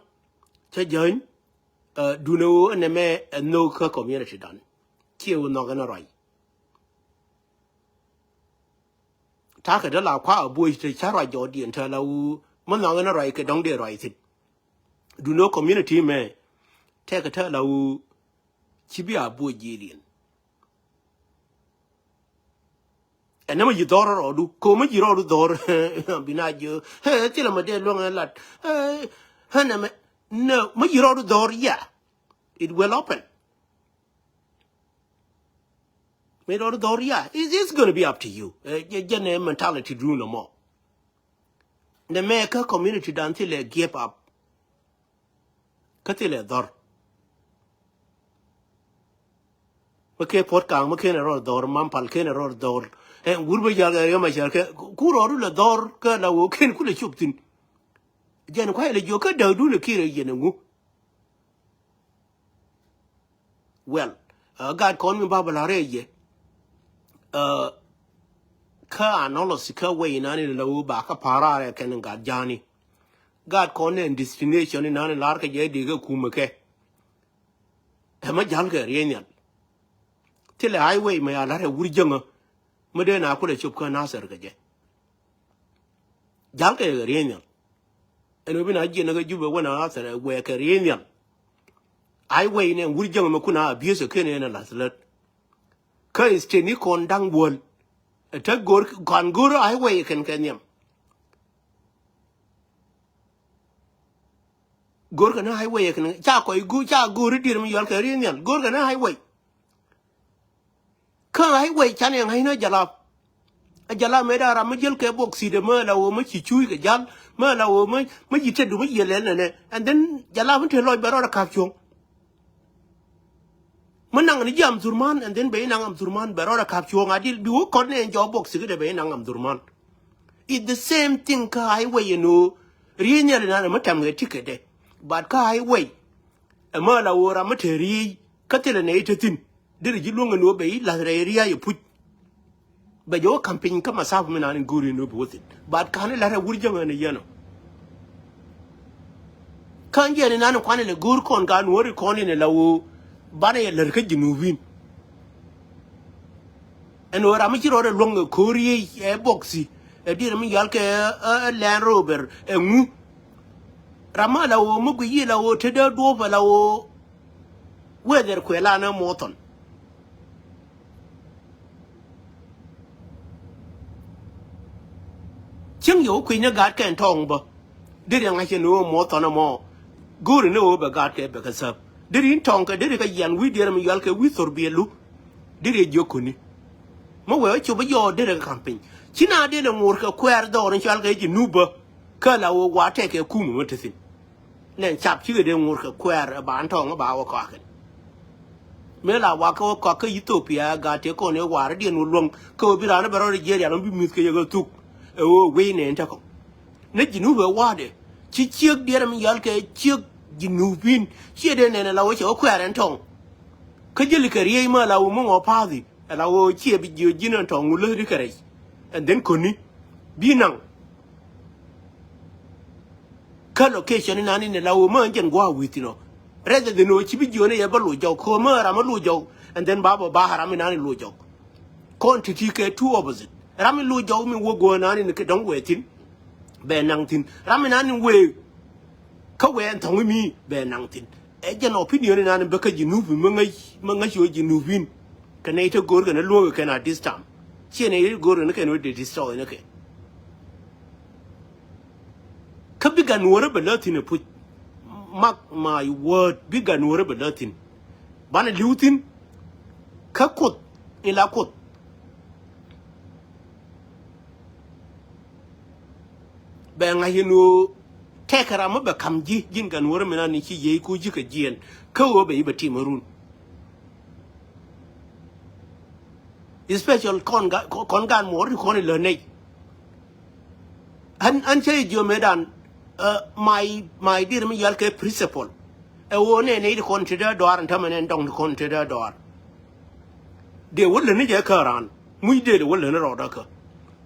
cä jäny, ɛ, dunɛ wä ɛnɛ mɛ ɛ nhök kä community dan. Ciɛ wä nhɔk ɛn ruac. Takɛ dee la kua a buɔc te ca ruac jɔɔdiɛn te la wu mi nhɔk ɛn ruac kɛ dɔ̱ŋ dee ruac thi̱n. Dunɛ community mɛ tɛkɛ te la wu ci bi a buɔc jiɛdiɛn. Ɛn nɛ mi ji̱ dhɔr rɔɔdu ko mi ji̱ rɔɔdu dhɔr. Bi na jiö thilɛ mɛ dee luäŋ ɛ lat. Ɛ nɛ mɛ nɛ mi ji̱ rɔɔdu dhɔr ya. It will open. Mi rɔɔd dhɔr ya, it is gonna be up to you. Jɛn ɛ mentality dun ɛmɔ. Nɛ mɛ kä community dan thilɛ give up. Kä thilɛ dhɔr. Mi kɛ Puɔt Kaŋ, mi kɛn ɛ rɔɔd dhɔr, Mampal kɛn ɛ rɔɔd dhɔr. Ɛ wur bä jal kɛ riɛm a jal kɛ ku rɔɔdu lɛ dhɔr kä la woo kɛn ku lɛ cop thin. Jɛn kuay lɛ jiök kä däkdun ɛ kiɛ rɛ yɛn ɛ ŋu. Well, ɛ gaat kɔn mi ba bä la rɛy jɛ. Ɛ kä analysis kä way nani la woo ba kä para rɛ kɛn gat jani. Gaat kɔn nɛ destination ni nani lar kɛ jɛ dee kɛ kumɛ kɛ. Ɛmɛ jal kɛ riey nhial. Thilɛ highway mɛ ya lar ɛ wur jäŋä. Mɛ dee na kulɛ cop kä Nasir kɛ jɛ. Jal kɛ kɛ riey nhial. Ɛn wä bi na jiɛn kɛ Jubɛ wä na Nasir ɛ wɛ kɛ riey nhial. Highway nɛ wur jäŋä mɛ kun a abuse kɛn ɛn a lath lät. Kä state ni kɔn da̱ŋ buɔl. Ɛ tek go̱r kan go̱r highway kɛn kɛ nhiam. Go̱r kɛn highway kɛn ca kɔc go̱r ca go̱r idir mi yɔl kɛ ri nhial go̱r kɛn highway. Kä highway can yɛ ŋa̱cnä jalap. A jalap mëë da ram mi jäl kɛ bok sit mɛ la woo mɛ ci cuuc kɛ jal mɛ la woo mɛ mɛ ci tet du mɛ yiël ɛn nɛnɛ. And then jalap mi te lɔc bɛ rɔɔd a kap cuɔ̱ŋ. Mi naŋ ni ji̱ Omdurman, and then ben naŋ Omdurman bɛ rɔɔd a kap cuɔ̱ŋ a dil bi wä kɔn ni ɛn jɔɔk bok sit kɛ dee ben naŋ Omdurman. It's the same thing kä highway ɛn ɣöö riey nhial inan ɛmɛ tɛm kɛ ticket dɛ. But kä highway ɛmɛ la woo ram mi te riey kä thilɛ nɛ i̱ te thi̱n. Deri ji̱ luäŋ ɛn ɣöö bɛ i̱ la̱th rɛy riey i̱ puc. Bɛ jɛ wä campaign kä masap mi nan in go̱o̱ri ni wä bi wä thi̱n. But ka̱n in la̱t ɛ wur jäŋ ɛn yɛn ɔ. Ka̱n jɛ ni nan in kuan in lɛ go̱o̱r kɔn ka nuɔ̱ɔ̱ri kɔn in la woo banɛ yɛ lär kä Junubin. Ɛn ɣöö ram mi ci rɔɔdɛ luäŋ ɛ ko̱o̱r yiëë ɛ boxi ɛ dier mi yal kɛ ɛ Land Rover ɛ ŋu. Ram mi la woo mi gui yi la woo te dee duɔ̱ɔ̱p ɛ la woo. Whether kuɛ la ni mothon. Cieŋ yɛ wä kui̱ny ni gat kɛn tɔŋ bä. Deri ŋa̱c ni wä mothon ɛmɔ. Go̱o̱ri ni wä bɛ gat kɛ bɛ kɛ thäp. Deri in tɔŋ kɛ deri kɛ yian wi̱i̱ dier mi yual kɛ wi̱i̱ thor biɛlu. Deri jiök kuni. Mi wee wä cop i̱ yɔɔ deri kɛ ka̱m piny. Ci na dee lɛ ŋo̱r kɛ kuɛɛr dhɔr in cual kɛ Junub bä. Kä la wä wa tɛkɛ kumɛ mi te thi̱n. Nɛn cap cikɛ dee ŋo̱r kɛ kuɛɛr ɛ ba in tɔŋ ɛ ba wä kɔakɛn. Mëë la wakä wä kɔakä Ethiopia gat tëë kɔn ëë wa̱a̱r diɛn wä luäŋ kä wä bi raan bɛ rɔɔdɛ jiɛɛr yal wä bi mi̱th kɛ yɛ kɛ thuk. Ɛ ɣöö wec nɛn tekɔ ni Junub ɛ wa̱a̱dɛ ci ciek diɛɛr mi yal kɛ ciek Junubin ciɛ dee nɛn ɛ la wä cɛ wä kuɛɛr ɛn tɔŋ. Kä jäli kɛ riey ma la wä mi ŋɔ pa̱a̱thi ɛ la wä ciɛ bi jiö ji̱n ɛn tɔŋ wä läthdi kɛ rɛc. And then köni bi naŋ. Kä location inan in la wä mä jɛn gua̱a̱ wi̱i̱ thi̱n ɔ. Rather than wä ci bi jiöni yɛ bä loc jɔk kɛ wä mä ram a loc jɔk. And then ba bä ba ram inan in loc jɔk. Kɔn ti̱ti̱ kɛ two opposite ram in loc jɔk mi wä guäär inan in kɛ dɔ̱ŋ wee thi̱n. Bɛ naŋ thi̱n ram inan in wee. Kä wee ɛn thɔ̱ŋ imi bɛ naŋ thi̱n. Ɛ jɛn opinion inan in bä kä Junub mi ŋäc mi ŋäc wä Junubin. Kɛ nɛy te go̱o̱r kɛn ɛ luɔ̱ɔ̱k kɛn a this time. Ciɛ nɛy te go̱o̱r kɛn kɛn wä dee destroy ni kɛ. Kä bi gan wä rɛ bɛ lä thi̱n ɛ puc. Mark my word bi gan wä rɛ bɛ lä thi̱n. Banɛ li̱w thi̱n. Kä kuoth in la kuoth. Bɛ ŋa̱c in ɣöö tɛkɛ ram mi bɛ ka̱m ji̱ ji̱n gan wä rɛ mi na ni ci yiey ku ji̱ kɛ jiɛɛn. Kä ɣöö bɛ i̱ bɛ tim ɛ run. Especial kɔn ga-, kɔn gan muɔɔr ti kɔn ilä nɛy. An, an cä i̱ jiö mëëdan, ɛ, my, my dear mi yal kɛ principal. Ɛ ɣöö nɛ nɛy ti kɔn ti dee dɔaar ɛn tämɛ nɛn dɔŋ ti kɔn ti dee dɔaar. Dee wä läni jɛ kä raan. Muc dee dee wä läni rɔɔdä kä.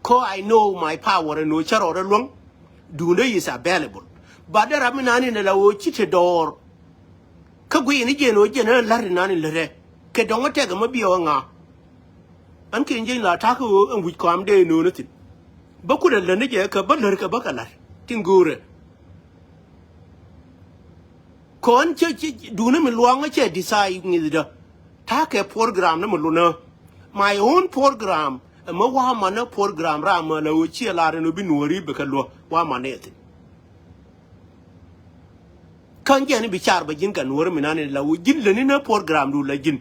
Kä I know my power ɛn ɣöö cä rɔɔdä luäŋ. Duundä is available. But dee ram mi nani nɛ la ɣöö ci te dɔɔr. Kä guiyɛ ni jiɛn ɣöö jiɛn ɣän la̱r inan in lät ɛ kɛ dɔ̱ŋ ɣä tɛk ɛmɛ biɛ ɣä ŋa̱a̱. Ɣän kiɛn jiɛn la ta̱kä ɣöö ɛn wi̱c kɔam dee ino̱o̱n ɛ thi̱n. Bä kut ɛ lät ni jɛ kä bä lär kɛ bä kɛ la̱r tin go̱o̱rɛ. Kɔn cä, cä duundä mi luaŋä cɛ decide ŋi̱thdä. Ta̱kɛ program ni mi lunä. My own program ɛmɛ wa̱a̱ manä program ram män ɛ ɣöö ciɛ lar ɛn ɣöö bi nuɔ̱ɔ̱ri bɛ kɛ luä wa̱a̱ manä ɛ thi̱n. Tɔ̱ jɛn i̱ bi car bɛ ji̱n kɛ nuɔ̱ɔ̱rä mi nan in la wä ji̱n läni ni program du la ji̱n.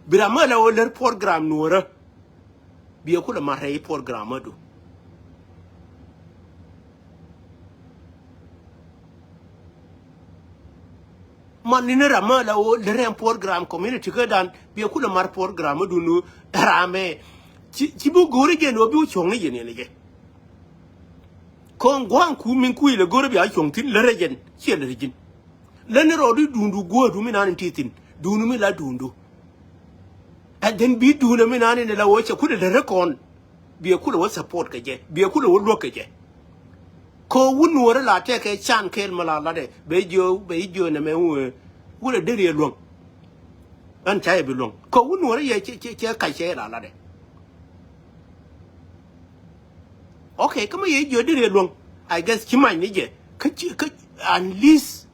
Bi ram mi la wä lär program nuɔ̱ɔ̱rä. Biɛ kulɛ mat rɛy program adu. Man ni ni ram mi la wä lär ɛn program community kä dan biɛ kulɛ mat program adu nu ram ɛ. Ci, ci bi go̱o̱ri jɛ ni wä bi wä cuɔ̱ŋ ni jɛ ni ni jɛ. Kɔn gua̱a̱ŋ ku min kui̱ lɛ go̱o̱ri bia cuɔ̱ŋ thin lär ɛ jɛn ciɛ lär ji̱n. Lä ni rɔɔdu duundu guäärdu mi nani ti thi̱n duundu mi la duundu. And then bi duundä mi nani ni la wä cɛ kulɛ lärä kɔn. Biɛ kulɛ wä support kɛ jɛ, biɛ kulɛ wä luäk kɛ jɛ. Kɛ wun nuɔrä la tɛkɛ can kɛɛl mi la latdɛ bɛ jiö bɛ jiö nɛ mɛ wun. Wulɛ deri ɛ luäŋ. Ɛn ca yɛ bi luäŋ kɛ wun nuɔrä yɛ cɛ cɛ cɛ kac cɛ yɛ la latdɛ. Okay, kä mi yɛ jiö deri ɛ luäŋ. I guess ci mac ni jɛ kä ci kä at least.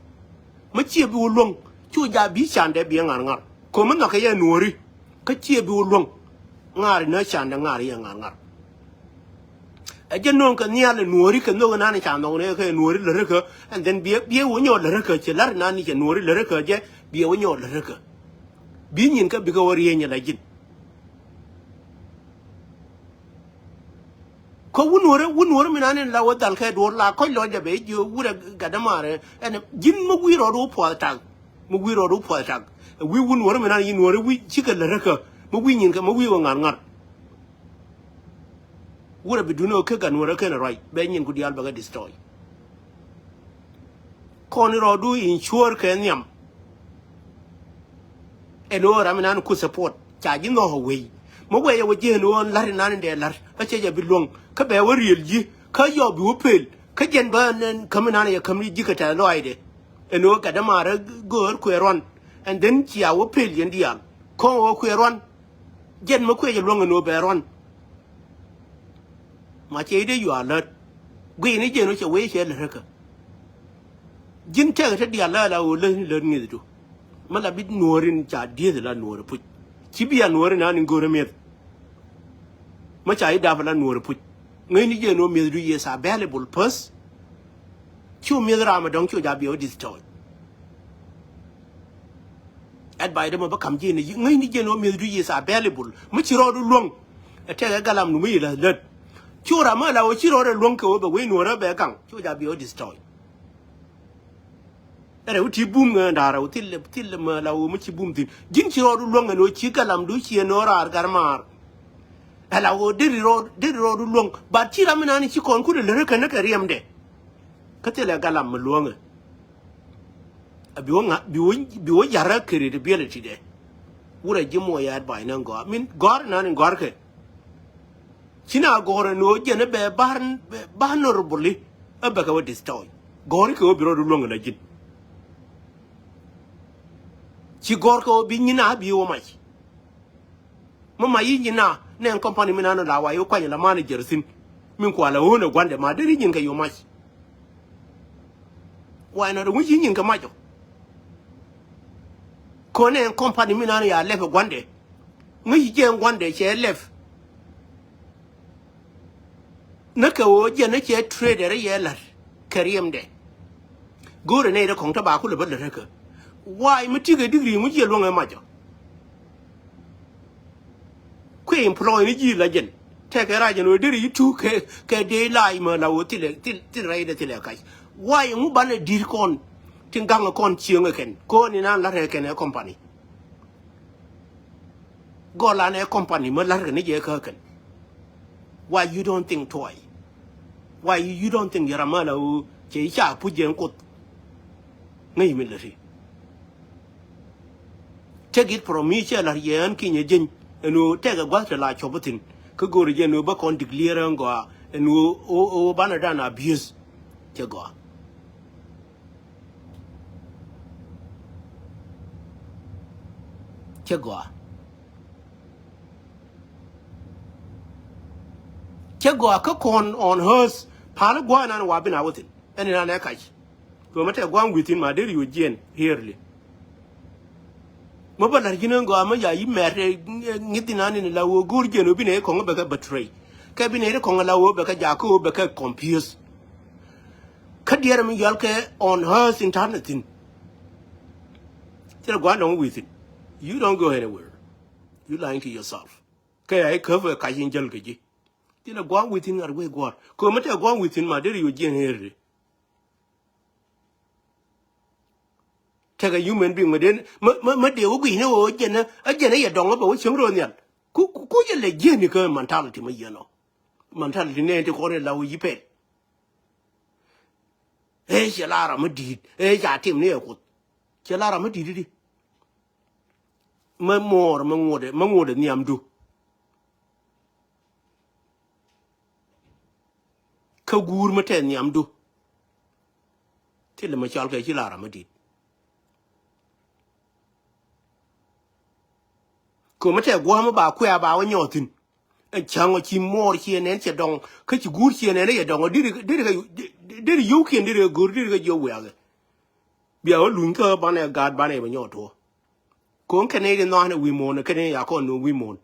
Mi ciɛ bi wä luäŋ cu ja bi candɛ bi ŋa̱r ŋa̱r. Ko̱mi nhɔkɛ yɛ nuɔ̱ri kä ciɛ bi wä luäŋ. Ŋa̱r inä candɛ ŋa̱r yɛ ŋa̱r ŋa̱r. Ɛ jɛ no̱o̱ŋ kɛ nhial ɛ nuɔ̱ri kɛ nhök inan ca nhɔk ni kɛ nuɔ̱ri lät rikä. And then biɛ biɛ wä nyɔɔt lät rikä cɛ la̱r inan ni cɛ nuɔ̱ri lät rikä jɛ biɛ wä nyɔɔt lät rikä. Bi nyin kä bikɛ wä rieny ala ji̱n. Kä wun wärä wun wärä mi nan in la wä dhal kɛ duɔr la kɔc lɔcdɛ bɛ jiö wurɛ gatdä maarɛ. Ɛn ji̱n mi wi̱i̱ rɔɔd wä puɔth tak. Mi wi̱i̱ rɔɔd wä puɔth tak. Wi̱i̱ wun wärä mi nan in wärä wi̱i̱ cikɛ lät räkä mi wi̱i̱ nyin kɛ mi wi̱i̱ wä ŋa̱r ŋa̱r. Wurɛ bi duundɛ wä kä gat wärä kɛn ruac bɛ nyin ku diaal bɛ kɛ destroy. Kɔn rɔɔdu in cuɔr kɛ nhiam. Ɛn ɣöö ram inan ku support ca ji̱ nhɔk ɛ wei. Mi wɛy ɛ wä ji̱ ɛn ɣöö la̱r inan in dee la̱r kä cɛ jɛ bi luäŋ kä bɛ wä riël ji̱ kä yɔp bi wä pëël kä jɛn bä nɛn käm inan yɛ käm ni ji̱ kɛ tɛth lɔaacdɛ. Ɛn ɣöö gat dämaarä göör kuɛ ruan. And then cia wä pëël yɛn diaal kɔn ɣöö kuɛ ruan. Jɛn mi kuɛ jɛ luäŋ ɛn ɣöö bɛ ruan. Ma cɛ i̱ dee yuaar lät guiy ni jɛn wä cɛ wee cɛ lät räkä. Ji̱n tɛk te diaal la la ɣöö lät ni lät ŋi̱thdu. Mi la bi nuɔɔr in ca dieth la nuɔɔr puc ci bi a nuɔɔr in an in go̱o̱r mi̱eth. Mi ca i̱ dap la nuɔɔr puc ŋäcni jɛn wä mi̱ethdu yes available purse. Cu mi̱eth ram a dɔ̱ŋ cu ja bi wä destroy. Advice dämɛ bä kam ji̱n i̱ ŋäcni jɛn ɔ mi̱ethdu is available mi ci rɔɔdu luäŋ. Ɛ tɛk ɛ galam nu mi yi lät lät. Cu ram mi la wä ci rɔɔdɛ luäŋ kɛ wä bɛ wec nuɔrä bɛ gaŋ cu ja bi wä destroy. Ɛ rɛw ti bum ŋäända rɛw thil thil mi la wä mi ci bum thi̱n ji̱n ci rɔɔdu luäŋ ɛn wä ci galamdu ci ɛn wä raar gar maar. Ɛ la wä deri rɔɔd deri rɔɔdu luäŋ but ci ram mi nani ci kɔn kut ɛ lät rä kɛn kɛ riɛmdɛ. Kä thilɛ galam mi luäŋɛ. A bi wä ŋa bi wä bi wä yarä credibility dɛ. Wurɛ ji̱ muɔ yat ba̱ny nä gɔ̱a̱r min gɔ̱a̱r inan in gɔ̱a̱r kɛ. Ci na gɔ̱a̱r ɛn ɣöö jɛn ɛ bɛ ba̱r ba̱r noroboli. Ɛ bɛ kɛ wä destroy gɔ̱a̱r kɛ wä bi rɔɔd luäŋ la ji̱n. Ci gɔ̱a̱r kɛ wä bi nyin a bi wä mac. Mi ma yi nyin na nɛ company mi na nɔ la wa yi kuany la manager thin. Min kua la wun ɛ guandɛ ma deri nyin kɛ yo mac. Why not ŋuci nyin kɛ mac ɔ. Kɔn ɛ company mi na nɔ ya lɛp ɛ guandɛ. Ŋuci jɛ guandɛ cɛ lɛp. Ni kɛ wä jɛ ni cɛ trader yɛ lat kɛ riɛmdɛ. Go̱o̱rɛ nɛy rɛ kɔŋ te ba kulɛ bä lät räkä. Why mi tikɛ degree ŋuci jɛ luäŋ ɛ mac ɔ. Kui̱ employ ni ji̱ la jɛn tɛkɛ rac jɛn wee deri yi tu kɛ kɛ dee lac mɛ la wee thilɛ thil thil rɛy dɛ thilɛ kac. Why ŋu banɛ di̱t kɔn tin gaŋ kɔn cieŋ kɛn kɔn inan la rɛ kɛn ɛ company. Gɔlan ɛ company mɛ lar kɛ ni jɛ kä kɛn. Why you don't think twice? Why you don't think yɛrɛ ma la wee cɛ ca puc jɛ ŋuth. Ŋäc mi lɛ ti. Take it from me cɛ la̱r yɛ ɣän kinyɛ jieny ɛn ɣöö tɛkɛ gua̱th te la cɔp thi̱n. Kä go̱o̱rɛ jɛ ɛn ɣöö bä kɔn declare ɛn gɔaa ɛn ɣöö ɣöö banɛ dan abuse. Cɛ gɔaa. Cɛ gɔaa. Cɛ gɔaa kä kɔn on earth. Pal gua̱a̱ nan wa bin a wä thi̱n. Ɛn inan ɛ kac. Kɛ mɛ tɛ gua̱a̱ŋ wi̱i̱ thi̱n ma deri yo̱ jiɛn hearly. Mɛ bä la̱r ji̱n ɛn gɔaa mɛ ya yi mɛt ɛ ŋi̱th inan in la wä go̱o̱r jiɛn wä bi nɛ kɔŋ bɛ kɛ betray. Kɛ bi nɛ kɔŋ la wä bɛ kɛ jakä wä bɛ kɛ confuse. Kä diɛɛr mi yɔal kɛ on earth in ta̱n thi̱n. Thilɛ gua̱n dɔ̱ŋ wi̱i̱ thi̱n. You don't go anywhere. You lying to yourself. Kɛ a i̱ käp ɛ kac in jäl kɛ ji̱. Thilɛ gua̱n wi̱i̱ thi̱n ŋa̱t wee gua̱a̱r kɛ ɣöö mi tɛk gua̱n wi̱i̱ thi̱n ma deri yɛ jiɛn ɣer di. Tekɛ human being mi den mi mi mi dee wä gui̱cni ɣöö jɛn ɛ jɛn ɛ yɛ dɔ̱ŋ ɛ bɛ wä cieŋ ro̱o̱ nhial. Ku ku ku jɛ lɛ jiɛn ni kä mentality mi yɛn ɔ. Mentality nɛɛn ti kɔn in la wä yi pɛl. Ëë cɛ la ram mi di̱i̱t ëë ca tim ni ɛ kuoth. Cɛ la ram mi di̱i̱t di. Mä muɔɔr mä ŋuɔ̱t mä ŋuɔ̱t nhiamdu. Kä guur mä tɛth nhiamdu. Thilɛ mä cɔal kɛ ci la ram mi di̱i̱t. Kɛ mä tɛth gua̱a̱ mä ba kuɛ a ba wä nyɔɔth thi̱n. Ɛn cäŋ ɔ ci muɔɔr ciɛ nɛn cɛ dɔŋ kä ci guur ciɛ nɛn cɛ dɔŋ ɔ deri deri deri yio̱wkiɛn deri go̱r deri kɛ jiɔ wiakɛ. Bia wä luny kä banɛ gaat banɛ bɛ nyɔɔt tuɔ. Ko̱n kɛn nɛy di nhɔanɛ wi̱i̱ muɔ̱ɔ̱n kɛn nɛy ya kɔn nuɔ̱ɔ̱n wi̱i̱ muɔ̱ɔ̱n.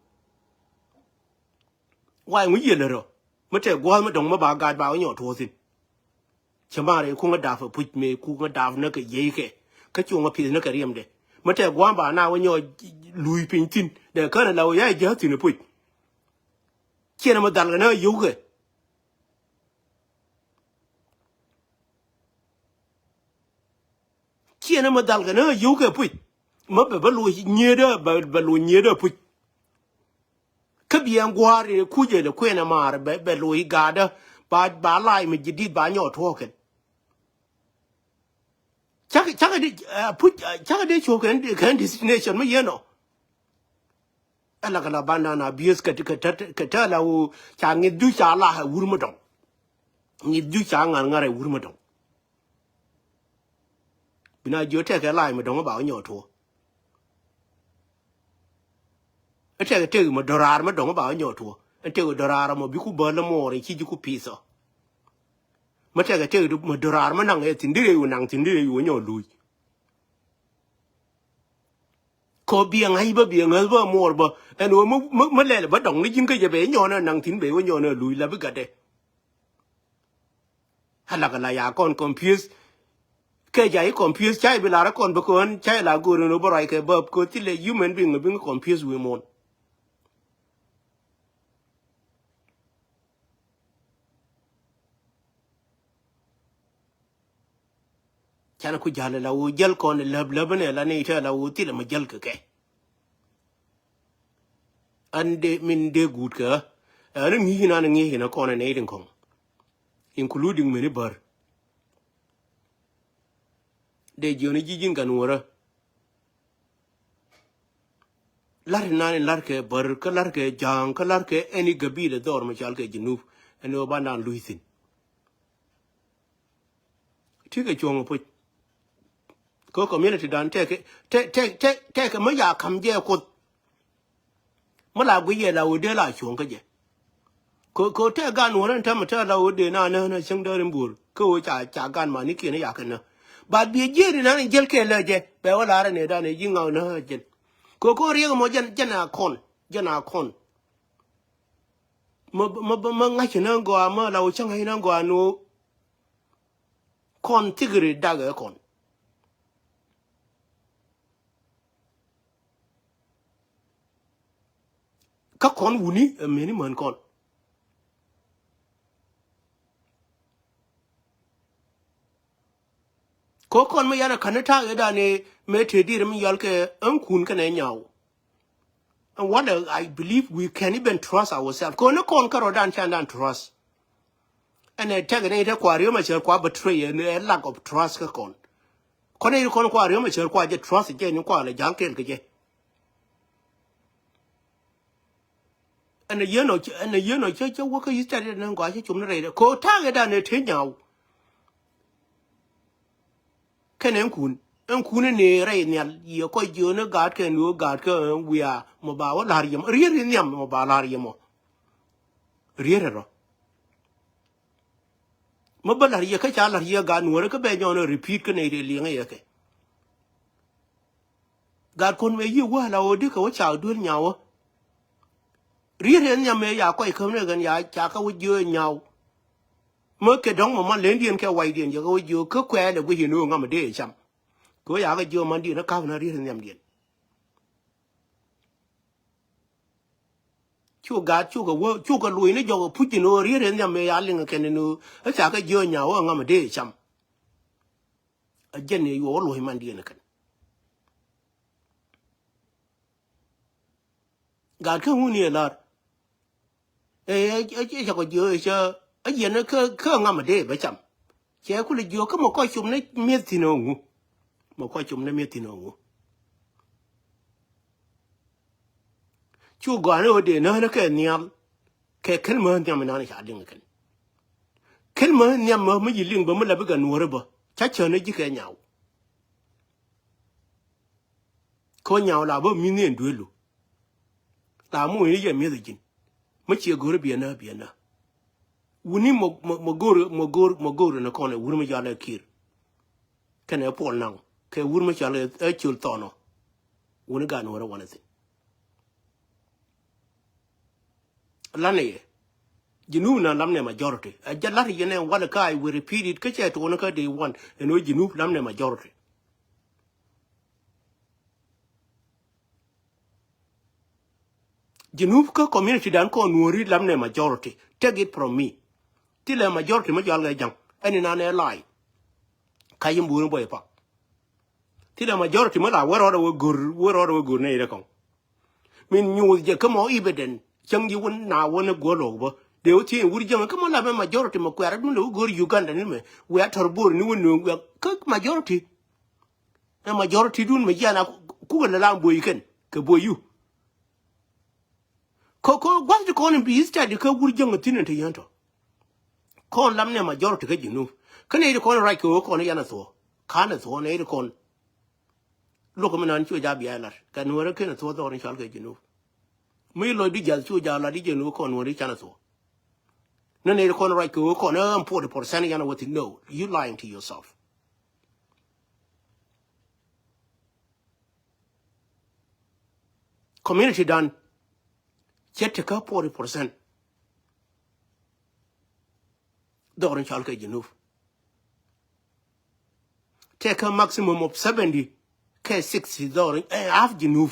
Wa̱i̱ ŋui̱c yɛ lät rɔ mi tɛk gua̱a̱th mi dɔ̱ŋ mi ba gaat ba wä nyɔɔt tuɔ thi̱n. Cɛ ma̱a̱r ɛ kuŋä dap ɛ puc mëë kuŋä dap näk kɛ yiey kɛ kä cuŋä pi̱eth näk kɛ riɛmdɛ. Mi tɛk gua̱a̱th ba na wä nyɔɔt luui piny thi̱n dee känɛ la wä ya̱ jiäth thi̱n ɛ puc. Ciɛn ɛmɛ dhal kɛ näk yio̱wkɛ. Ciɛn ɛmɛ dhal kɛ näk yio̱wkɛ puc. Mä bɛ bä loc nyiëëdä bɛ bɛ loc nyiëëdä puc. Kä biɛn gua̱a̱r in kucɛ lɛ kuɛn ɛ maar bɛ bɛ loc gaatdä ba ba lac mi ji̱ di̱t ba nyɔɔt tuɔɔkɛn. Cak cak di puc cak di cuɔ̱k kɛn kɛn destination mi yɛn ɔ. Ɛ la kɛ la bandan a bieth kɛ kɛ tät kɛ tät la wu ca ŋi̱th juc ca la ɛ wur mi dɔŋ. Ŋi̱th juc ca ŋa̱r ŋa̱r ɛ wur mi dɔŋ. Bi na jiö tɛkɛ lac mi dɔŋ ba wä nyɔɔt tuɔ. Ɛ tɛkɛ tɛk mi dɔ̱raar mi dɔŋ ba wä nyɔɔt tuɔ. Ɛ tɛkɛ dɔ̱raar mɔ bi ku bäl muɔɔr in ci ji̱ ku pi̱th ɔ. Mi tɛkɛ tɛk mi dɔ̱raar mi naŋ ɛ thi̱n di rɛy wä naŋ thi̱n di rɛy wä nyɔɔt luuc. Kɔ biɛ ŋa̱c bä biɛ ŋäth bä muɔɔr bä ɛn ɣöö mä lɛl bä dɔŋ ni ji̱n kä jɛ bɛ nyɔɔn ɛ naŋ thi̱n bɛ wä nyɔɔn ɛ luc la bi gatdɛ. Alak ala ya kɔn confuse. Kɛ ja i̱ confuse ca i̱ bi lar kɔn bä kɔn ca i̱ la go̱o̱r in ɣöö bä ruac kɛ bä kɛ thilɛ human being bi ŋä confuse wi̱i̱ muɔ̱ɔ̱n. Canɛ ku ja̱l la wu jäl kɔn läp läp ni la ni te la wu thilɛ ma jäl kɛ kɛ. An de min de guut kɛ ɣä ɛn ŋi̱i̱c in an ŋi̱i̱c in a kɔn in nɛy tin kɔŋ including mini bär. De jiɔni ji̱ ji̱n gan wärä. Lar inan in lar kɛ bär kä lar kɛ ja̱a̱ŋ kä lar kɛ ɛn i̱ gabila dhɔr mi cal kɛ Junub ɛn ɣöö bandan luc thi̱n. Ti kɛ cuɔ̱ŋ puc. Kä community dan tɛk tɛk tɛk tɛk tɛk mi ya ka̱m jɛ kuoth. Mi la guic yɛ la ɣöö dee la cuɔ̱ŋ kä jɛ. Kɛ kɛ tɛk gan wärä in tɛmɛ tɛk la ɣöö dee na nä na cäŋ däär in buɔ̱ɔ̱r kä ɣöö ca ca gan manikiɛn ya kɛ nä. But biɛ jiɛɛn inan in jäl kɛ lä jɛ bɛ wä lar in ɛ dan ɛ ji̱ ŋaw nä jɛn. Kɛ kɛ riɛk mɔ jɛn jɛn a kɔn jɛn a kɔn. Mä mä mä ŋa̱c inä gɔaa mä la ɣöö cä ŋa̱c inä gɔaa ni ɣöö kɔn thikiri dak ɛ kɔn. Kä kɔn wuni ɛ meni män kɔn. Ko kɔn mi yan a kani tak idan i mɛ te dir mi yɔl kɛ ɛn kun kɛnɛ nyaw. And what I believe we can even trust ourselves. Ko ni kɔn kärɔ dan can dan trust. Ɛn ɛ tɛk ni ite kua riom a cär kua betray ɛn ɛ lack of trust kä kɔn. Kɔn ni kɔn kua riom a cär kua jɛ trust jɛ ni kua lɛ ja̱l kɛl kɛ jɛ. Ɛn a yien ɔ ɛn a yien ɔ cä cä wäkä yi̱th cat yɛ nɛ gɔaa cä cum ni rɛy dɛ ko ta̱a̱ kɛ dan ɛ te nyaw. Kɛn ɛn kun ɛn kun ni rɛy nhial yɛ kɔc jiöni gaat kɛn ɣöö gaat kä ɛn wiaa mɔ ba wä la̱r yɛ mɔ riet ri nhiam mɔ ba la̱r yɛ mɔ. Riet rɛ rɔ. Mä bä la̱r yɛ kä ca la̱r yɛ gaat nuɔ̱ɔ̱rä kä bɛ nyɔn ɛ repeat kä nɛy rɛ liɛŋä yɛ kɛ. Gat kɔn mɛ yiëë wä ala ɣöö dikɛ wä cak duel nyawä. Riet rɛ nhiam mɛ ya kɔc käm ni ɣän ya ca kä wä jiö nyaw. Mä kɛ dɔ̱ŋ mɔ man lendiɛn kɛ waydiɛn jɛ kɛ wä jiök kä kuɛɛl ɛ guic in ɣöö ŋam ɛ dee ɛ cam. Kɛ ɣöö yakä jiök mandiɛn ɛ ka̱p na riet in nhiamdiɛn. Cu gat cukɛ wä cukɛ luɔ̱c ni jɔk ɛ puc in ɣöö riet in nhiam ɛ ya liŋ ɛ kɛn in ɣöö ɛ ca kɛ jiök nyaw ɛ ŋam ɛ dee ɛ cam. A jɛn ni yuɔk luɔ̱c mandiɛn ɛ kɛn. Gat kä ŋun yɛ lar. Ɛ cakɔ jiö ɛ cä a jiɛn kä ŋam a dee bä cam. Cɛ kulɛ jiö kä mɛ kɔc com ni mi̱eth thi̱n ɛ ŋu. Mɛ kɔc com ni mi̱eth thi̱n ɛ ŋu. Cu gɔaa ni ɣöö dee nään kɛ nhial. Kɛ kel mä nhiam inan ca liŋ kɛn. Kel mä nhiam mä mi yi liŋ bä mi la bikɛ nuɔ̱ɔ̱ri bä ca cän ni ji̱ kɛ nyaw. Kä nyaw la bä mi̱th ni ɛn duelu. La mi wuni yɛ mi̱eth ji̱n mi ciɛ go̱ri biɛnä biɛnä. Wuni mɔ mɔ mɔ go̱ri mɔ go̱ri mɔ go̱ri ni kɔn ɛ wur mi jɔal ɛ ki̱i̱r. Kɛnɛ puɔl naŋ kɛ wur mi cɔal ɛ col thɔnɔ. Wuni gan wärä wanɛ thi̱n. Lanɛ yɛ Junub na lamnɛ majority. Ɛ jɛ lar yɛn ɛ walɛ ka I will repeat it kä cɛ tuɔnä kä day one. Ɛn wä Junub lamnɛ majority. Junub kä community dan kɔn nuɔri lamnɛ majority. Take it from me. Thilɛ majority mi jɔal kɛ jaŋ ɛn inan ɛ lai. Ka yim buuni bɔy pa. Thilɛ majority mi la wä rɔɔdɛ wä go̱r wä rɔɔdɛ wä go̱r nɛ irɛ kɔŋ. Min nyuuth jɛ kä mɔ evident cäŋ ji̱ wun na wä ni guɔ lɔk bä. Dee wä thiee wur jäŋ kä mɔ la mɛ majority mɛ kuɛɛr adun dee wä go̱r Uganda ni mɛ wiaa tɔr bo̱r ni wä nööŋ wiaa kä majority. Ɛ majority dun mɛ jiana kukɛ lɛ lam boy kɛn kɛ boy yu. Kɔ kɔ gua̱th ti kɔn in bi study kä wur jäŋ a thi̱n in te yɛn tɔ. Kɔn lam nɛ majority kä Junub kä nɛ ti kɔn ruac kɛ ɣöö kɔn in yan a thuɔ̱ ka̱n a thuɔ̱ nɛ ti kɔn. Luɔk mi nan cu ja bia lat kɛ nuɔrä ken a thuɔ̱ dhɔr in cɔal kɛ Junub. Mi lɔc di jath cu ja lat di Junub kɔn nuɔrä can a thuɔ̱. Nɛ nɛ ti kɔn ruac kɛ ɣöö kɔn in forty percent yan a wä thi̱n. No, you lying to yourself. Community dan cɛ tekä forty percent. Dhɔr in cɔal kɛ Junub. Tekä maximum of seventy kɛ sixty dhɔr in half Junub.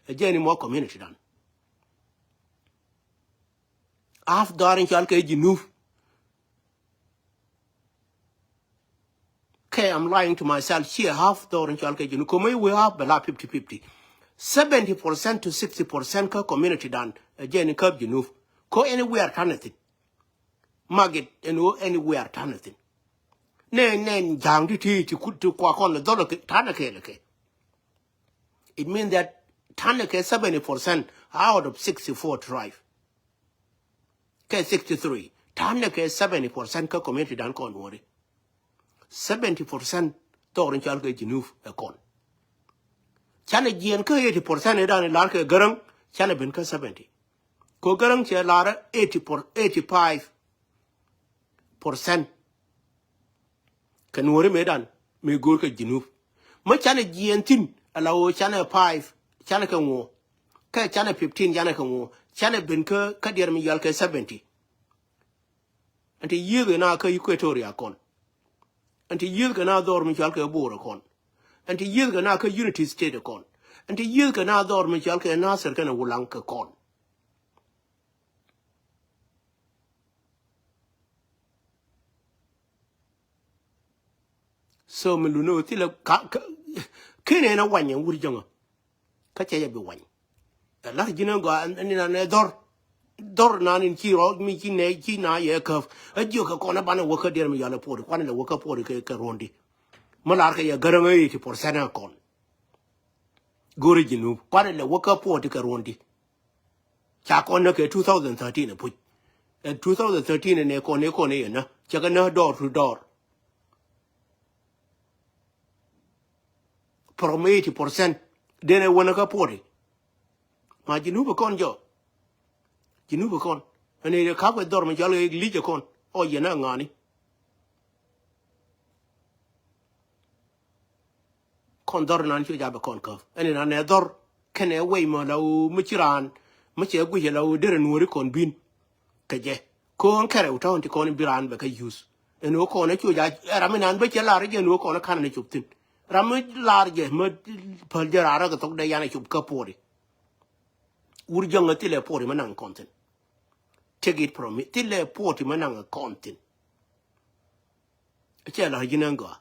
Ɛ jɛ ni mɔ community dan. Half dhɔr in cɔal kɛ Junub. Kɛ I'm lying to myself. Ciɛ half dhɔr in cɔal kɛ Junub ko̱mɛ i̱ wee half bɛ la fifty fifty. Seventy percent to sixty percent kä community dan ɛ jɛ ni käp Junub. Ko anywhere tanɛ thin. Magit ɛn ɣöö anywhere tanɛ thin. Nɛ nɛn ja̱a̱ŋ ti ti ti kut ti kua kɔn lɛ dhɔl tanɛ kɛ lɛ kɛ. It means that tanɛ kɛ seventy percent out of sixty-four tribe. Kɛ sixty-three tanɛ kɛ seventy percent kä community dan kɔn wori. Seventy percent dhɔr in cɔal kɛ Junub ɛ kɔn. Canɛ jiɛn kä eighty percent in dan in lar kɛ Gäräŋ canɛ ben kä seventy. Kɛ Gäräŋ cɛ lar eighty per, eighty-five percent. Kɛ nuɔri mëë dan mëë go̱o̱r kɛ Junub. Mä canɛ jiɛɛn thi̱n ala ɣöö canɛ five canɛ kɛ ŋuɔ. Kɛ canɛ fifteen canɛ kɛ ŋuɔ. Canɛ ben kä kä diɛr mi yɔal kɛ seventy. Ɛn ti yiëëth kɛ na kä Equatoria kɔn. Ɛn ti yiëëth kɛ na dhɔr mi cɔal kɛ Bor kɔn. Ɛn ti yiëëth kɛ na kä Unity State kɔn. Ɛn ti yiëëth kɛ na dhɔr mi cɔal kɛ Nasir kɛnɛ Wulaŋ kɛ kɔn. So mi luni wä thilɛ ka, ka, kinɛ na wanyɛ wur jäŋä. Kä cɛ jɛ bi wany. Ɛ lar ji̱n ɛ gɔaa ɛn, ɛn, ɛn, ɛ dhɔr. Dhɔr nan in ci rɔ mi ci nɛ ci na yɛ käp. Ɛ jiök kɛ kɔn ɛ banɛ wä kä diɛr mi yɔal ɛ puɔt kuanɛ lɛ wä kä puɔt kɛ, kɛ ruɔ̱ndi. Mi lar kɛ yɛ Gäräŋ ɛ eighty percent ɛ kɔn. Go̱o̱rɛ Junub kuanɛ lɛ wä kä puɔt kɛ ruɔ̱ndi. Ca kɔn näk kɛ two thousand thirteen ɛ puc. Ɛ two thousand thirteen ɛ nɛ kɔn ɛ kɔn ɛ yɛ nä cɛ kɛ nä door to door. From eighty percent denɛ wänä kä forty. Ma Junub ɛ kɔn jɔ. Junub ɛ kɔn ɛn ɛ kap kɛ dhɔr mi cɔal kɛ lic ɛ kɔn ɔ yɛn ɛ ŋa̱ni. Kɔn dhɔr inan ci jabɛ kɔn käp ɛn inan ɛ dhɔr kɛnɛ wec mɔ la ɣöö mi ci raan mi cɛ guic ɛ la ɣöö derɛ nuɔ̱ɔ̱ri kɔn bi̱n. Kɛ jɛ ko̱o̱ŋ kɛrɛ wä tɔ̱ɔ̱n ti kɔn bi raan bɛ kä yuth. Ɛn ɣöö kɔn ɛ cu ja ɛ ram inan bä cɛ lar jɛ ɛn ɣöö kɔn ɛ ka̱n ni cop thi̱n. Ram mi lar jɛ mi päl jɛ raar ɛ kɛ thok dee yan ɛ cop kä puɔri. Wur jäŋ ɛ thilɛ puɔri mi naŋ kɔn thi̱n. Take it from me. Thilɛ puɔri mi naŋ kɔn thi̱n. Cɛ lar ji̱n ɛn gɔaa.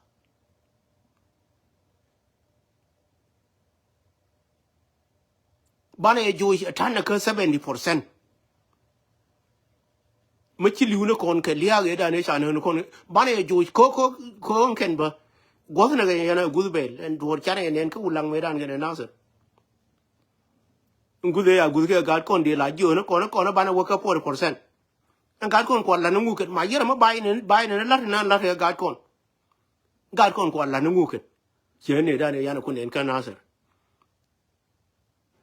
Banɛ yɛ joc ɛ ta̱n ɛ kä seventy percent. Mi ci li̱w ni kɔn kɛ liaak ëë dan ëë ca nään kɔn banɛ yɛ joc ko ko ko kɛn bä. Guɔth ni kɛ yɛn ɛ guth bɛl ɛn duɔr canɛ yɛ nɛn kä wulaŋ mëë dan kɛn ɛ Nasir. Guth ëë ya guth kɛ gaat kɔn dee la jiööni kɔn kɔn banɛ wä kä forty percent. Ɛn gaat kɔn kuɔ la̱t ni ŋukɛn ma yɛrɛ mi bay ni bay ni la̱t ni la̱t kɛ gaat kɔn. Gaat kɔn kuɔ la̱t ni ŋukɛn. Ciɛ ni dan ëë yan ɛ kun nɛn kä Nasir.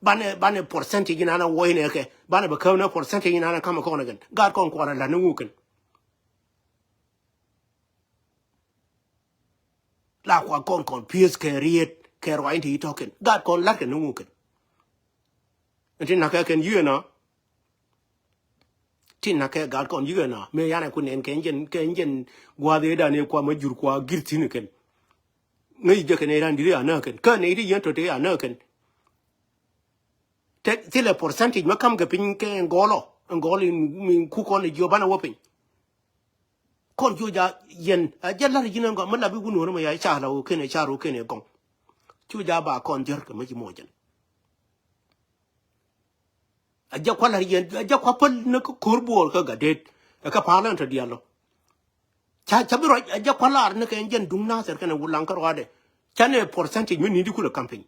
Banɛ banɛ percentage inan a wuɔcnɛ kɛ banɛ bɛ kämnɛ percentage inan a ka̱mɛ kɔn a gɛn gaat kɔn kuarɛ la̱t ni ŋukin. La kua kɔn kɔn pieth kɛ riet kɛ ruac in ti itɔkin gaat kɔn la̱t kɛ ni ŋukin. Ɛn ti nakɛ kɛn yiëë na. Tin na kɛ gaat kɔn yikɛ na mëë yan ɛ ku nɛn kɛ jɛn kɛ jɛn gua̱a̱th ëë dan ëë kua ma jur kua gir thi̱n kɛn. Ŋäc jɛ kɛn ëë ran di̱t ëë anä kɛn kä nɛy ti yɛn tɔ̱ te anä kɛn. Tɛk thilɛ percentage ma ka̱m kɛ piny kɛ ɛn gɔɔlɔ ɛn gɔɔl in min ku kɔn ɛ jiɔ banɛ wä piny. Kɔn cu ja yɛn a jɛ la̱r ji̱n ɛn gɔm mi lap i̱ wun wä ni ma ya ca la wä kɛn ɛ car wä kɛn ɛ gɔŋ. Cu ja ba kɔn jär kɛ ma ci mɔ jɛn. A jɛ kua lar yɛn a jɛ kua päl ni kä ko̱r buɔɔr kä Gatdet. Ɛ kä pa̱a̱l ɛn tɔ diaal lɔ. Ca ca bi ruac a jɛ kua lar ni kɛ ɛn jɛn duŋ Nathir kɛnɛ wulaŋ kä ruaadɛ. Canɛ percentage mi ni̱n di kulɛ campaign.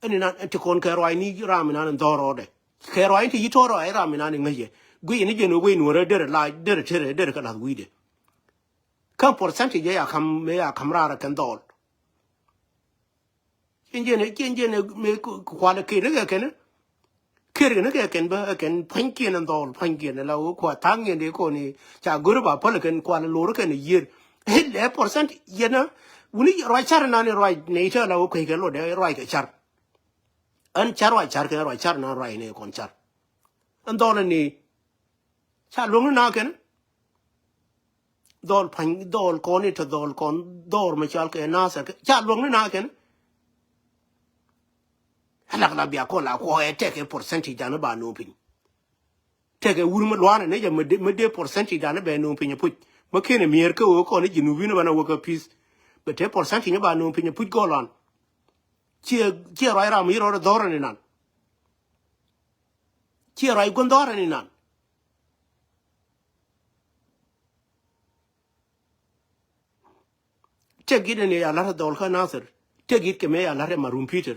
Ɛn inan ɛn ti kɔn kɛ ruac ni ram inan in dhɔr rɔɔdɛ. Kɛ ruac ni ti yi tɔɔr ruac ram inan in ŋäcɛ. Guic ni jɛn wee nuɔrɛ derɛ la derɛ terɛ derɛ kɛ lath wi̱i̱dɛ. Kä percentage ɛ ya kam mëë ya kam raar ɛ kɛn dhɔl. Ciɛn jiɛn ciɛn jiɛn mëë kualɛ ker ni kɛ kɛn. Ker ni kɛ kɛn bä kɛn pua̱nykiɛn ɛn dhɔl pua̱nykiɛn la wä kua tha̱a̱ŋ yɛn dee kɔn i̱ ca go̱r ba päl kɛn kualɛ lor kɛn i̱ yiër. Lɛ percent yɛn a wuni ruac car nan i̱ ruac nɛy tɛ la wä kueckɛ lotdɛ ruac kɛ car. Ɣän car ruac car kɛ ruac car nan ruac nɛy kɔn car. Ɛn dhɔl ɛn i̱ ca luäŋni na kɛn. Dhɔl pa̱ny dhɔl kɔn i̱ te dhɔl kɔn dhɔr mi cɔal kɛ Nathir kɛ ca luäŋni na kɛn. Alak la bia kɔn la kuɔɔk ɛ tɛkɛ percentage dan ba no̱o̱ŋ piny. Tɛkɛ wur mi luaanɛ ni jɛ mi dee percentage dan bɛ no̱o̱ŋ piny puc mi ken ɛ mier kä ɣöö kɔn i̱ ji̱ nup in banɛ wä kä peace. Bɛ te percentage ba no̱o̱ŋ piny puc gɔlan. Ciɛ ciɛ ruac ram mi rɔɔdɛ dhɔr ni nan. Ciɛ ruac gua̱n dhɔr ni nan. Tëk yit ɛn ëë ya la̱t ɛ dhɔl kä Nathir. Tëk yit kɛ mëë ya la̱t ɛ Marum Peter.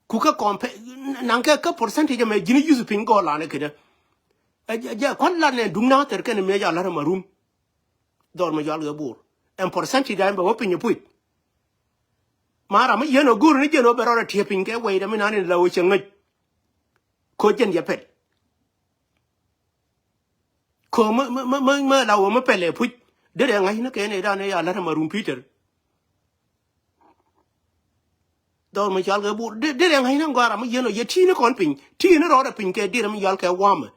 Ku kä kɔn pɛ naŋ kɛ kä percentage ɛmɛ ji̱n yuth piny gɔɔl lanɛ kedɛ. Ɛ jɛ kua̱n lat nɛ duŋ Nathir kɛn mëë ya la̱t ɛ Marum. Dhɔl mɛ yual kɛ bo̱o̱r ɛn percentage dan bɛ wä piny ɛ puc. Ma ram mi yɛn ɔ go̱o̱r ni jɛn ɔ bɛ rɔɔdɛ tiɛ piny kɛ wɛy dɛ mi nan in la wä cɛ ŋäc. Koc jɛn yɛ pɛl. Kö mä mä mä mä la wä mä pɛlɛ puc. Derɛ ŋa̱c ni kɛ nɛ dan ɛ ya la̱t Marum Peter. Dhɔr mi cɔal kɛ bur derɛ ŋa̱c ni gɔaa ram mi yɛn ɔ yɛ ti̱i̱ ni kɔn piny ti̱i̱ ni rɔɔdɛ piny kɛ derɛ mi yɔal kɛ wamɛ.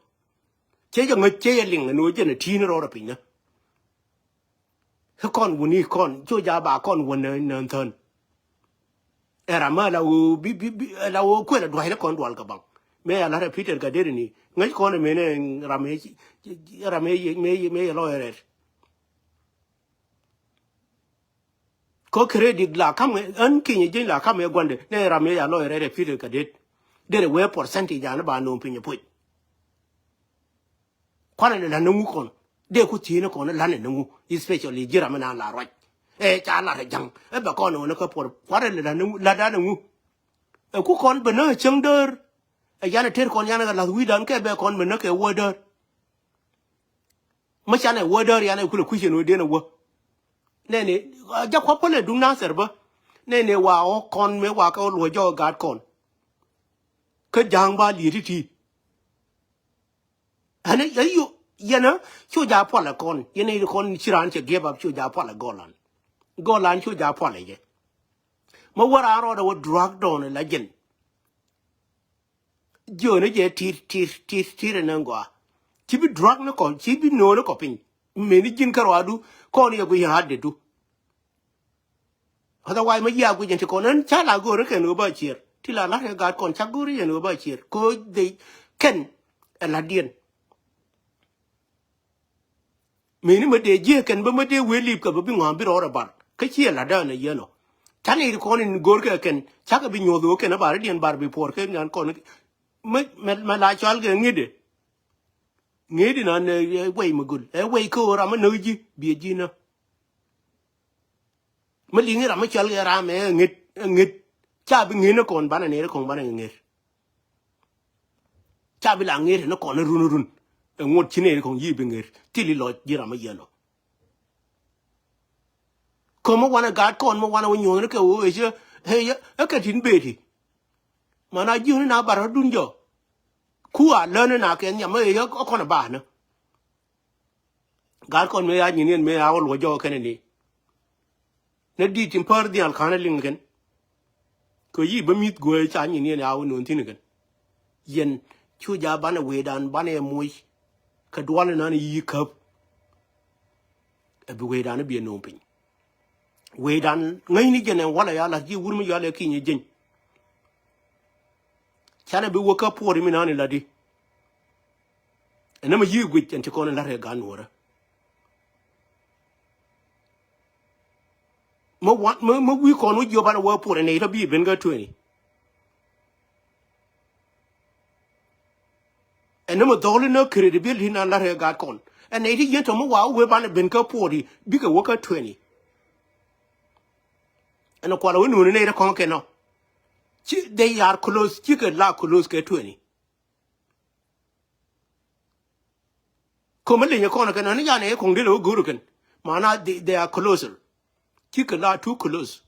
Cɛ jɛ ŋäc cɛ jɛ liŋ ni wä jɛn ɛ ti̱i̱ ni rɔɔdɛ piny ni. Kä kɔn wuni kɔn cu ja ba kɔn wä nä nä thän. Ɛ ram mä la wä bi bi bi la wä kuël a dua̱c ni kɔn dual kɛ baŋ. Mëë ya la̱t ɛ Peter Gatdet ni ŋäc kɔn ɛ mëë ni ram mëë ram mëë mëë mëë lɔc rɛt. Kä credit la kam ɣän kinyɛ jieny la kam ɛ gua̱ndɛ ni ram mëë ya lɔc rɛt ɛ Peter Gatdet. Derɛ wee percentage an ba no̱o̱ŋ piny ɛ puc. Kuanɛ lɛ la̱t ni ŋu kɔn dee ku thiecni kɔn la̱t ni ŋu, especially ji̱ ram mi na la ruac. Ɛ ca lat ɛ ja̱ŋ ɛ bɛ kɔn ɣän kä puɔr kuanɛ lɛ la̱t ni ŋu, la̱t dan ni ŋu. Ɛ ku kɔn bɛ näk ɛ cäŋ däär. Ɛ yanɛ ter kɔn yanɛ kɛ la̱th wi̱i̱dan kɛ bɛ kɔn bɛ näk kɛ wä däär. Mä canɛ wä däär yanɛ kulɛ kui̱cɛ ni wä den ɛ wä. Nɛni a jak kua̱ päl ɛ duŋ Nathir bä. Nɛni wa ɣɔ̱k kɔn mëë wa kɛ wä luɔ̱c jɔk ɛ gaat kɔn. Kä ja̱a̱ŋ ba liet i̱ ti̱i̱. Ɛn ɛ yɛn ɛ cu ja̱a̱ pualɛ kɔn yɛn ɛ kɔn ci raan cɛ giɛp ap cu ja̱a̱ pualɛ gɔlan. Gɔlan cu ja̱a̱ pualɛ jɛ. Mä wä raan rɔɔdɛ wä drug dɔɔn ɛ la jɛn. Jiöni jɛ tit tit tit tit ɛ nɛn gɔaa. Ci bi drag ni kɔ, ci bi no̱o̱ŋ ni kɔ piny. Meni ji̱n kärɔadu kɔn yɛ guic rat dedu. Otherwise, ma yiak guic ɛn ti kɔn ɛn ca la go̱o̱r kɛn ɣöö ba cier. Ti la la̱t kɛ gaat kɔn ca go̱o̱r yɛn ɣöö ba cier. Ko̱ dhei kɛn ɛ la̱tdiɛn. Meni ma dee jiɛ kɛn bä ma dee wee lip kɛ bä bi ŋɔ̱a̱ŋ bi rɔɔdɛ bar. Kä ciɛ la̱tdä ɛn ɛ yɛn ɔ. Ca nɛy ti kɔn in go̱o̱r kɛ kɛn ca kɛ bi nyuɔ̱th ɣöö kɛn ɛ bar diɛn bar bi puɔr kɛ nan kɔn. Mɛ, mɛ, mɛ la cɔal kɛ ŋi̱t ɛ. Ŋi̱t inan ɛ wɛy mi gul. Ɛ wɛy kä ɣöö ram mi näk ji̱, biɛ ji̱ nä. Mi liŋ i̱ ram mi cɔal kɛ ram ɛ ŋi̱t, ɛ ŋi̱t. Ca bi ŋi̱t ni kɔn banɛ nɛy ti kɔn banɛ ŋi̱t. Ca bi la ŋi̱t ni kɔn run run. Ɛ ŋot ci nɛy ti kɔn yi̱ bi ŋi̱t. Thil i̱ lɔc ji̱ ram mi yɛn ɔ. Kä mi wanɛ gaat kɔn mi wanɛ wä nyuɔ̱thni kɛ ɣöö ɛ cä ɛ cä ɛ kɛ tin beti. Mana ji̱ ni na bar rɔ̱dun jɔ. Ku a län ni na kɛ nhiam ɛ cä ɛ kɔn ɛ ba̱a̱nä. Gaat kɔn mëë ya nyin yɛn mëë ya wä luɔc jɔk kɛn ni. Ni di̱i̱t tin päär dhial ka̱n liŋ kɛn. Kɛ yi̱ bä mi̱th guäär ca nyin yɛn ya wä no̱o̱n thi̱n kɛn. Yɛn cu ja banɛ wëëdan banɛ moc. Kɛ dual inan yi̱ käp. Ɛ bi wëëdan biɛ no̱o̱ŋ piny. Wëëdan ŋäcni jɛn ɛn walɛ ya la̱th ji̱ wur mi yɔalɛ ki̱ny ɛ jeny. Canɛ bi wä kä puɔri mi nani la di. Ɛn nä ma yi̱ guic ɛn ti kɔn in la̱t kɛ gan nuɔrä. Ma wan ma, ma wi̱i̱ kɔn wä jiɔp an a wä puɔri nɛy tɔ bi ben kä tueni. Ɛn nä ma dhɔli nä credibility nan la̱t kɛ gat kɔn. Ɛn nɛy ti yɛn tɔ ma wa wä ben kä puɔri bikɛ wä kä tueni. Ɛn a kual a wä nuuni nɛy tɔ kɔn kɛ nɔ. Ci they are close, cikɛ la close kɛ tueni. Ko̱mä linyɛ kɔn kɛn ani yanɛ ko̱ŋ dee lɛ wä go̱o̱r kɛn. Mana they, they are closer. Cikɛ la too close.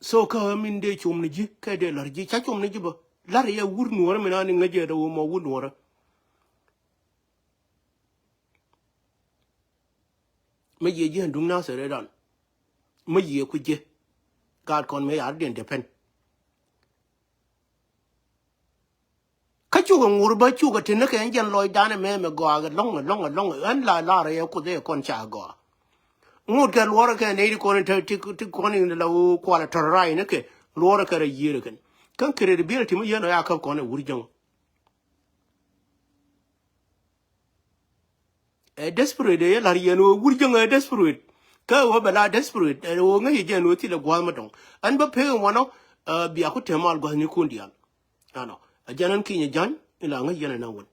So kä min dee com ni ji̱ kɛ dee la̱r ji̱ ca com ni ji̱ bä. La̱r yɛ wur nuɔrä min ani ŋäcɛ dee wä mɔ wur nuɔrä. Mä yiëë ji̱ ɛn duŋ Nasir ëëdan. Mä yiëë ku ji̱. Gaat kɔn mëë yaar diɛn depɛn. Kä cukɛ ŋur bä cukɛ ti ni kɛ ɛn jɛn lɔcdan ɛmɛ mɛ gɔaa kɛ lɔ̱ŋ, lɔ̱ŋ, lɔ̱ŋ. Ɛn la lar ɛ kuth ɛ kɔn ca gɔaa. Ŋut kɛ luɔrɛ kɛ nɛy ti kɔn ti, ti, ti kɔn in la wä kualɛ tɔr ray ni kɛ luɔrɛ kɛ rɛ yiëër kɛn. Kän credibility mi yɛn ɔ ya käp kɔn ɛ wur jäŋ. Ɛ desperate ɛ yɛ la̱r yɛn ɣöö wur jäŋ ɛ desperate. Kä ɣöö bɛ la desperate ɛ ɣöö ŋäc yɛ jɛn ɣöö thilɛ gua̱a̱th mi dɔ̱ŋ. Ɛn bä pek in wanɔ, ɛ, bia ku tɛm mal gua̱thni kun diaal. Ɛnɔ ɛ jɛn ɛn kinyɛ ja̱ny in la ŋäc yɛn ɛn ɛ wän.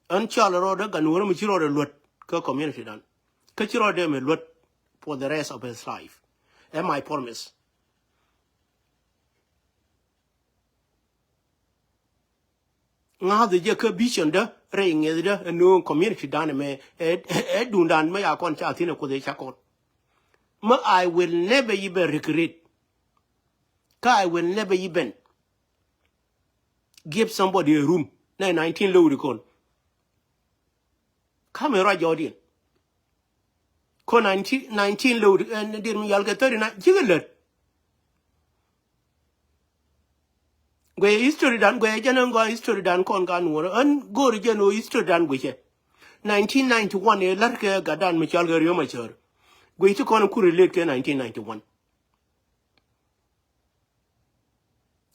Ɛn cal rɔɔdɛ gan wärä mi ci rɔɔdɛ luät kä community dan. Kä ci rɔɔdɛ mi luät for the rest of his life. Ɛ my promise. Ŋa̱th jɛ kä vision dä rɛy ŋi̱ethdä ɛn nööŋ community dan ɛmɛ ɛ, ɛ, ɛ dundan mä ya kɔn ca thi̱n ɛ kuoth ɛ ca kɔn. Mä I will never even regret. Kä I will never even give somebody a room. Nɛ nineteen low di kɔn. Kamɛ ruac jɔɔdiɛn. Kɔn nineteen, nineteen low di, ɛn dir mi yal kɛ thirty nine cikɛ lät. Guɛyɛ history dan, guɛyɛ jɛn ɛn gɔaa history dan kɔn ka nuɔrä. Ɛn go̱o̱ri jɛn ɣöö history dan guicɛ. Nineteen ninety one ɛ la̱t kɛ gatdan mi cɔal kɛ Riek Machar. Guic ti kɔn ku relate kɛ nineteen ninety one.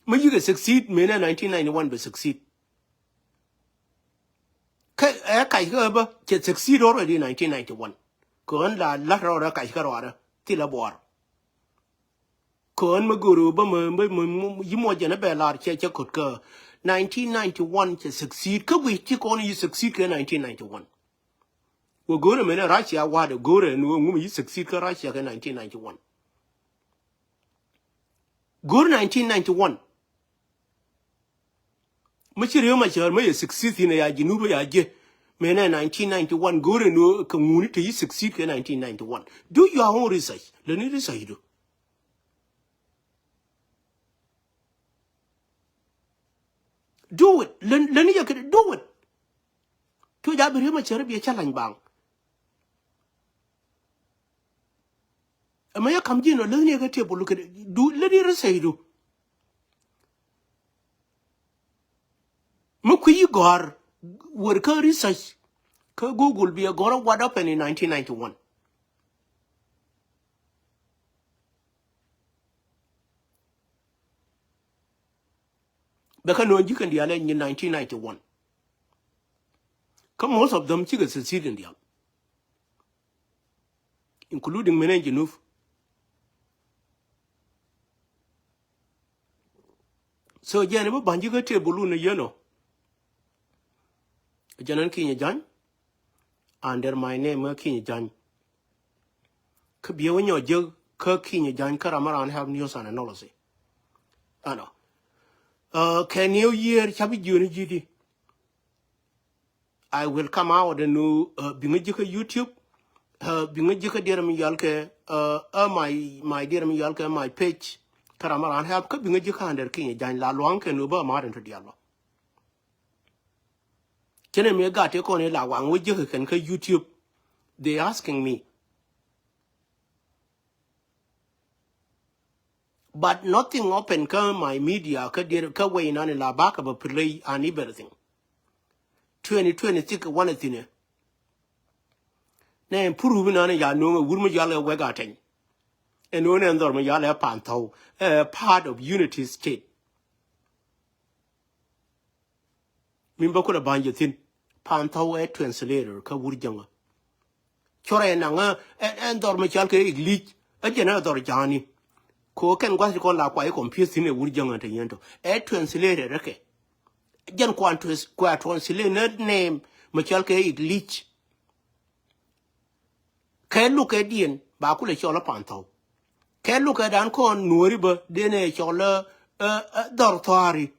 Mi yikɛ succeed mënɛ nineteen ninety one bɛ succeed. Kä ɛ kac kä bä cɛ succeed already nineteen ninety one. Kɛ ɣän la la̱t rɔɔdɛ kac kä rɔɔdɛ thilɛ buɔɔr. Kɛ ɣän mi go̱o̱r ɣöö bä mi, mi, mi, mi, yi muɔc jɛn ɛ bɛ lar cɛ, cɛ ko̱t kä nineteen ninety one cɛ succeed. Kä guic ti kɔn yi succeed kɛ nineteen ninety one. Wä go̱o̱r ɛmɛn ɛ Russia wa̱a̱dɛ go̱o̱r ɛn wä ŋum yi succeed kä Russia kɛ nineteen ninety one. Go̱o̱r nineteen ninety one. Mi ci Riek Machar mi yɛ succeed in ɛ ya Jinub ɛ ya jɛ. Mɛn ɛ nineteen ninety one go̱o̱r ɛn wä kɛ ŋuni te yi succeed kɛ nineteen ninety one. Do your own research. Lɛ ni research du. Do it. Lɛ, lɛ ni yɛ kɛ do it. Cu ja bi Riek Machar bi ɛ challenge baŋ. Ɛmɛ yɛ kam ji̱n ɔ läthni kä table kɛ du läthni research du. Mi kui̱ gɔ̱a̱r wër kä research kä Google bi ɛ gɔ̱r what happened in nineteen ninety-one. Bɛ kä no̱o̱ŋ ji̱ kɛn diaal ɛ nyin nineteen ninety-one. Kä most of them cikɛ succeed in diaal, including menen Junub. So jɛn i̱ bi ba̱ny ji̱ kä table wun i̱ yɛn ɔ. Jɛn ɛn Kinyɛ Ja̱ny. Under my name ɛ Kinyɛ Ja̱ny. Kä biɛ wä nyɔ jek kä Kinyɛ Ja̱ny kä ram around have news and analysis. Ɛnɔ. Kɛ new year ca bi jiöni ji̱ di. I will come out and nu biŋä ji̱ kä YouTube. Biŋä ji̱ kä diɛrɛ mi yal kɛ ɛ my my diɛrɛ mi yal kɛ my page. Kä ram around have kä biŋä ji̱ kä under Kinyɛ Ja̱ny la luaŋ kɛ nu bä ma̱a̱t ɛn to dial bä. Cɛnɛ mi gat ti kɔn i la waŋ wä jiäk kɛn kä YouTube. They asking me. But nothing open kä my media kä dir kä way nan i la bakä bä play and everything. Twenty twenty-six wanɛ thinɛ. Nɛ puru bi nan i ya no̱o̱ŋ ɛ wur mi yal ɛ wek a teny. Ɛn ɣöö nɛ dhɔr mi yal ɛ pan thɔw ɛ part of unity state. Min bä kulɛ ba̱ny jɛ thi̱n. Pan thɔw ɛ translator kä wur jäŋä. Cɔrɛ naŋ ɛ ɛ dhɔr mi cal kɛ English ɛ jɛn ɛ dhɔr ja̱a̱ni. Ko kɛn gua̱th ti kɔn la kuay kɔmpiöth thi̱n ɛ wur jäŋä te yɛn tɔ ɛ translator ɛ kɛ. Jɛn kuan kua translate nɛ name mi cal kɛ English. Kɛ luk kɛ diɛn ba kulɛ cɔl ɛ pan thɔw. Kɛ luk kɛ dan kɔn nuɔri bä den ɛ cɔl ɛ dhɔr thɔari.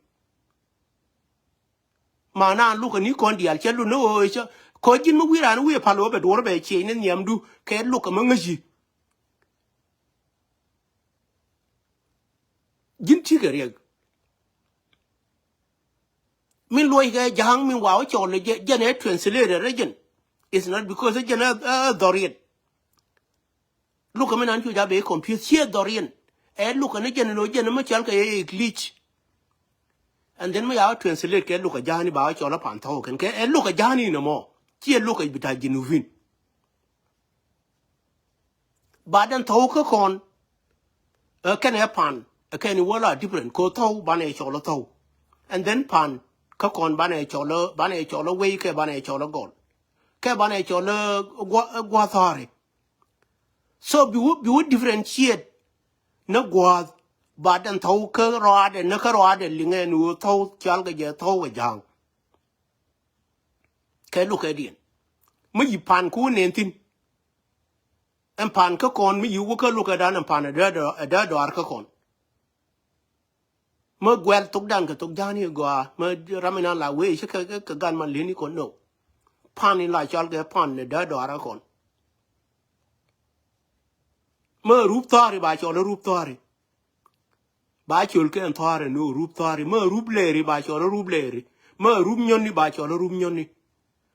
Mana lukɛ ni kɔn diaal cɛ lun ni ɣöö cä kɔ ji̱n mi wi̱i̱ raan wi̱i̱ pal ɣöö bɛ duɔ̱ɔ̱r bɛ ciɛc ni nhiamdu kɛ lukɛ mi ŋäci. Ji̱n cikɛ riɛk. Min luɔc kɛ ja̱a̱ŋ min wa wä cɔl jɛn ɛ translator ɛ jɛn. It's not because ɛ jɛn ɛ dhɔriɛn. Lukɛ mi nan cu ja bɛ confuse ciɛ dhɔriɛn. Ɛ lukɛ ni jɛn lo jɛn mi cɔl kɛ yɛ English. And then mi ya wä translate kɛ lukɛ ja̱a̱ni ba wä cɔl ɛ pan thɔw kɛn kɛ ɛ lukɛ ja̱a̱ni ni mɔ. Ciɛ lukɛ bita Junubin. Ba den thɔw kä kɔn. Ɛ kɛn ɛ pan ɛ kɛn i wä la different ko thɔw banɛ cɔl ɛ thɔw. And then pan kä kɔn banɛ cɔl ɛ banɛ cɔl ɛ wei kɛ banɛ cɔl ɛ gɔl. Kɛ banɛ cɔl ɛ gua̱ thɔri. So bi wä bi wä differentiate ni gua̱a̱th ba den thɔw kä rɔaadɛ ni kä rɔaadɛ liŋɛ ni wä thɔw cial kɛ jɛ thɔw kɛ ja̱a̱ŋ. Kɛ luk kɛ diɛn mi yi pan ku wä nen thi̱n. Ɛn pan kä kɔn mi yi wä kä luk kɛ dan ɛn pan ɛ dee dɔaar kä kɔn. Mä guɛl thok dan kɛ thok ja̱a̱ni gɔaa mä ram inan la wee ci kɛ kɛ gan ma leni kɔn no. Pan in la cɔal kɛ pan ni dee dɔaar kɔn. Mä rup thɔɔri ba cɔl rup thɔɔri. Ba cɔl kɛ ɛn thɔɔri no rup thɔɔri mä rup leri ba cɔl rup leri. Mä rup nyɔni ba cɔl rup nyɔni.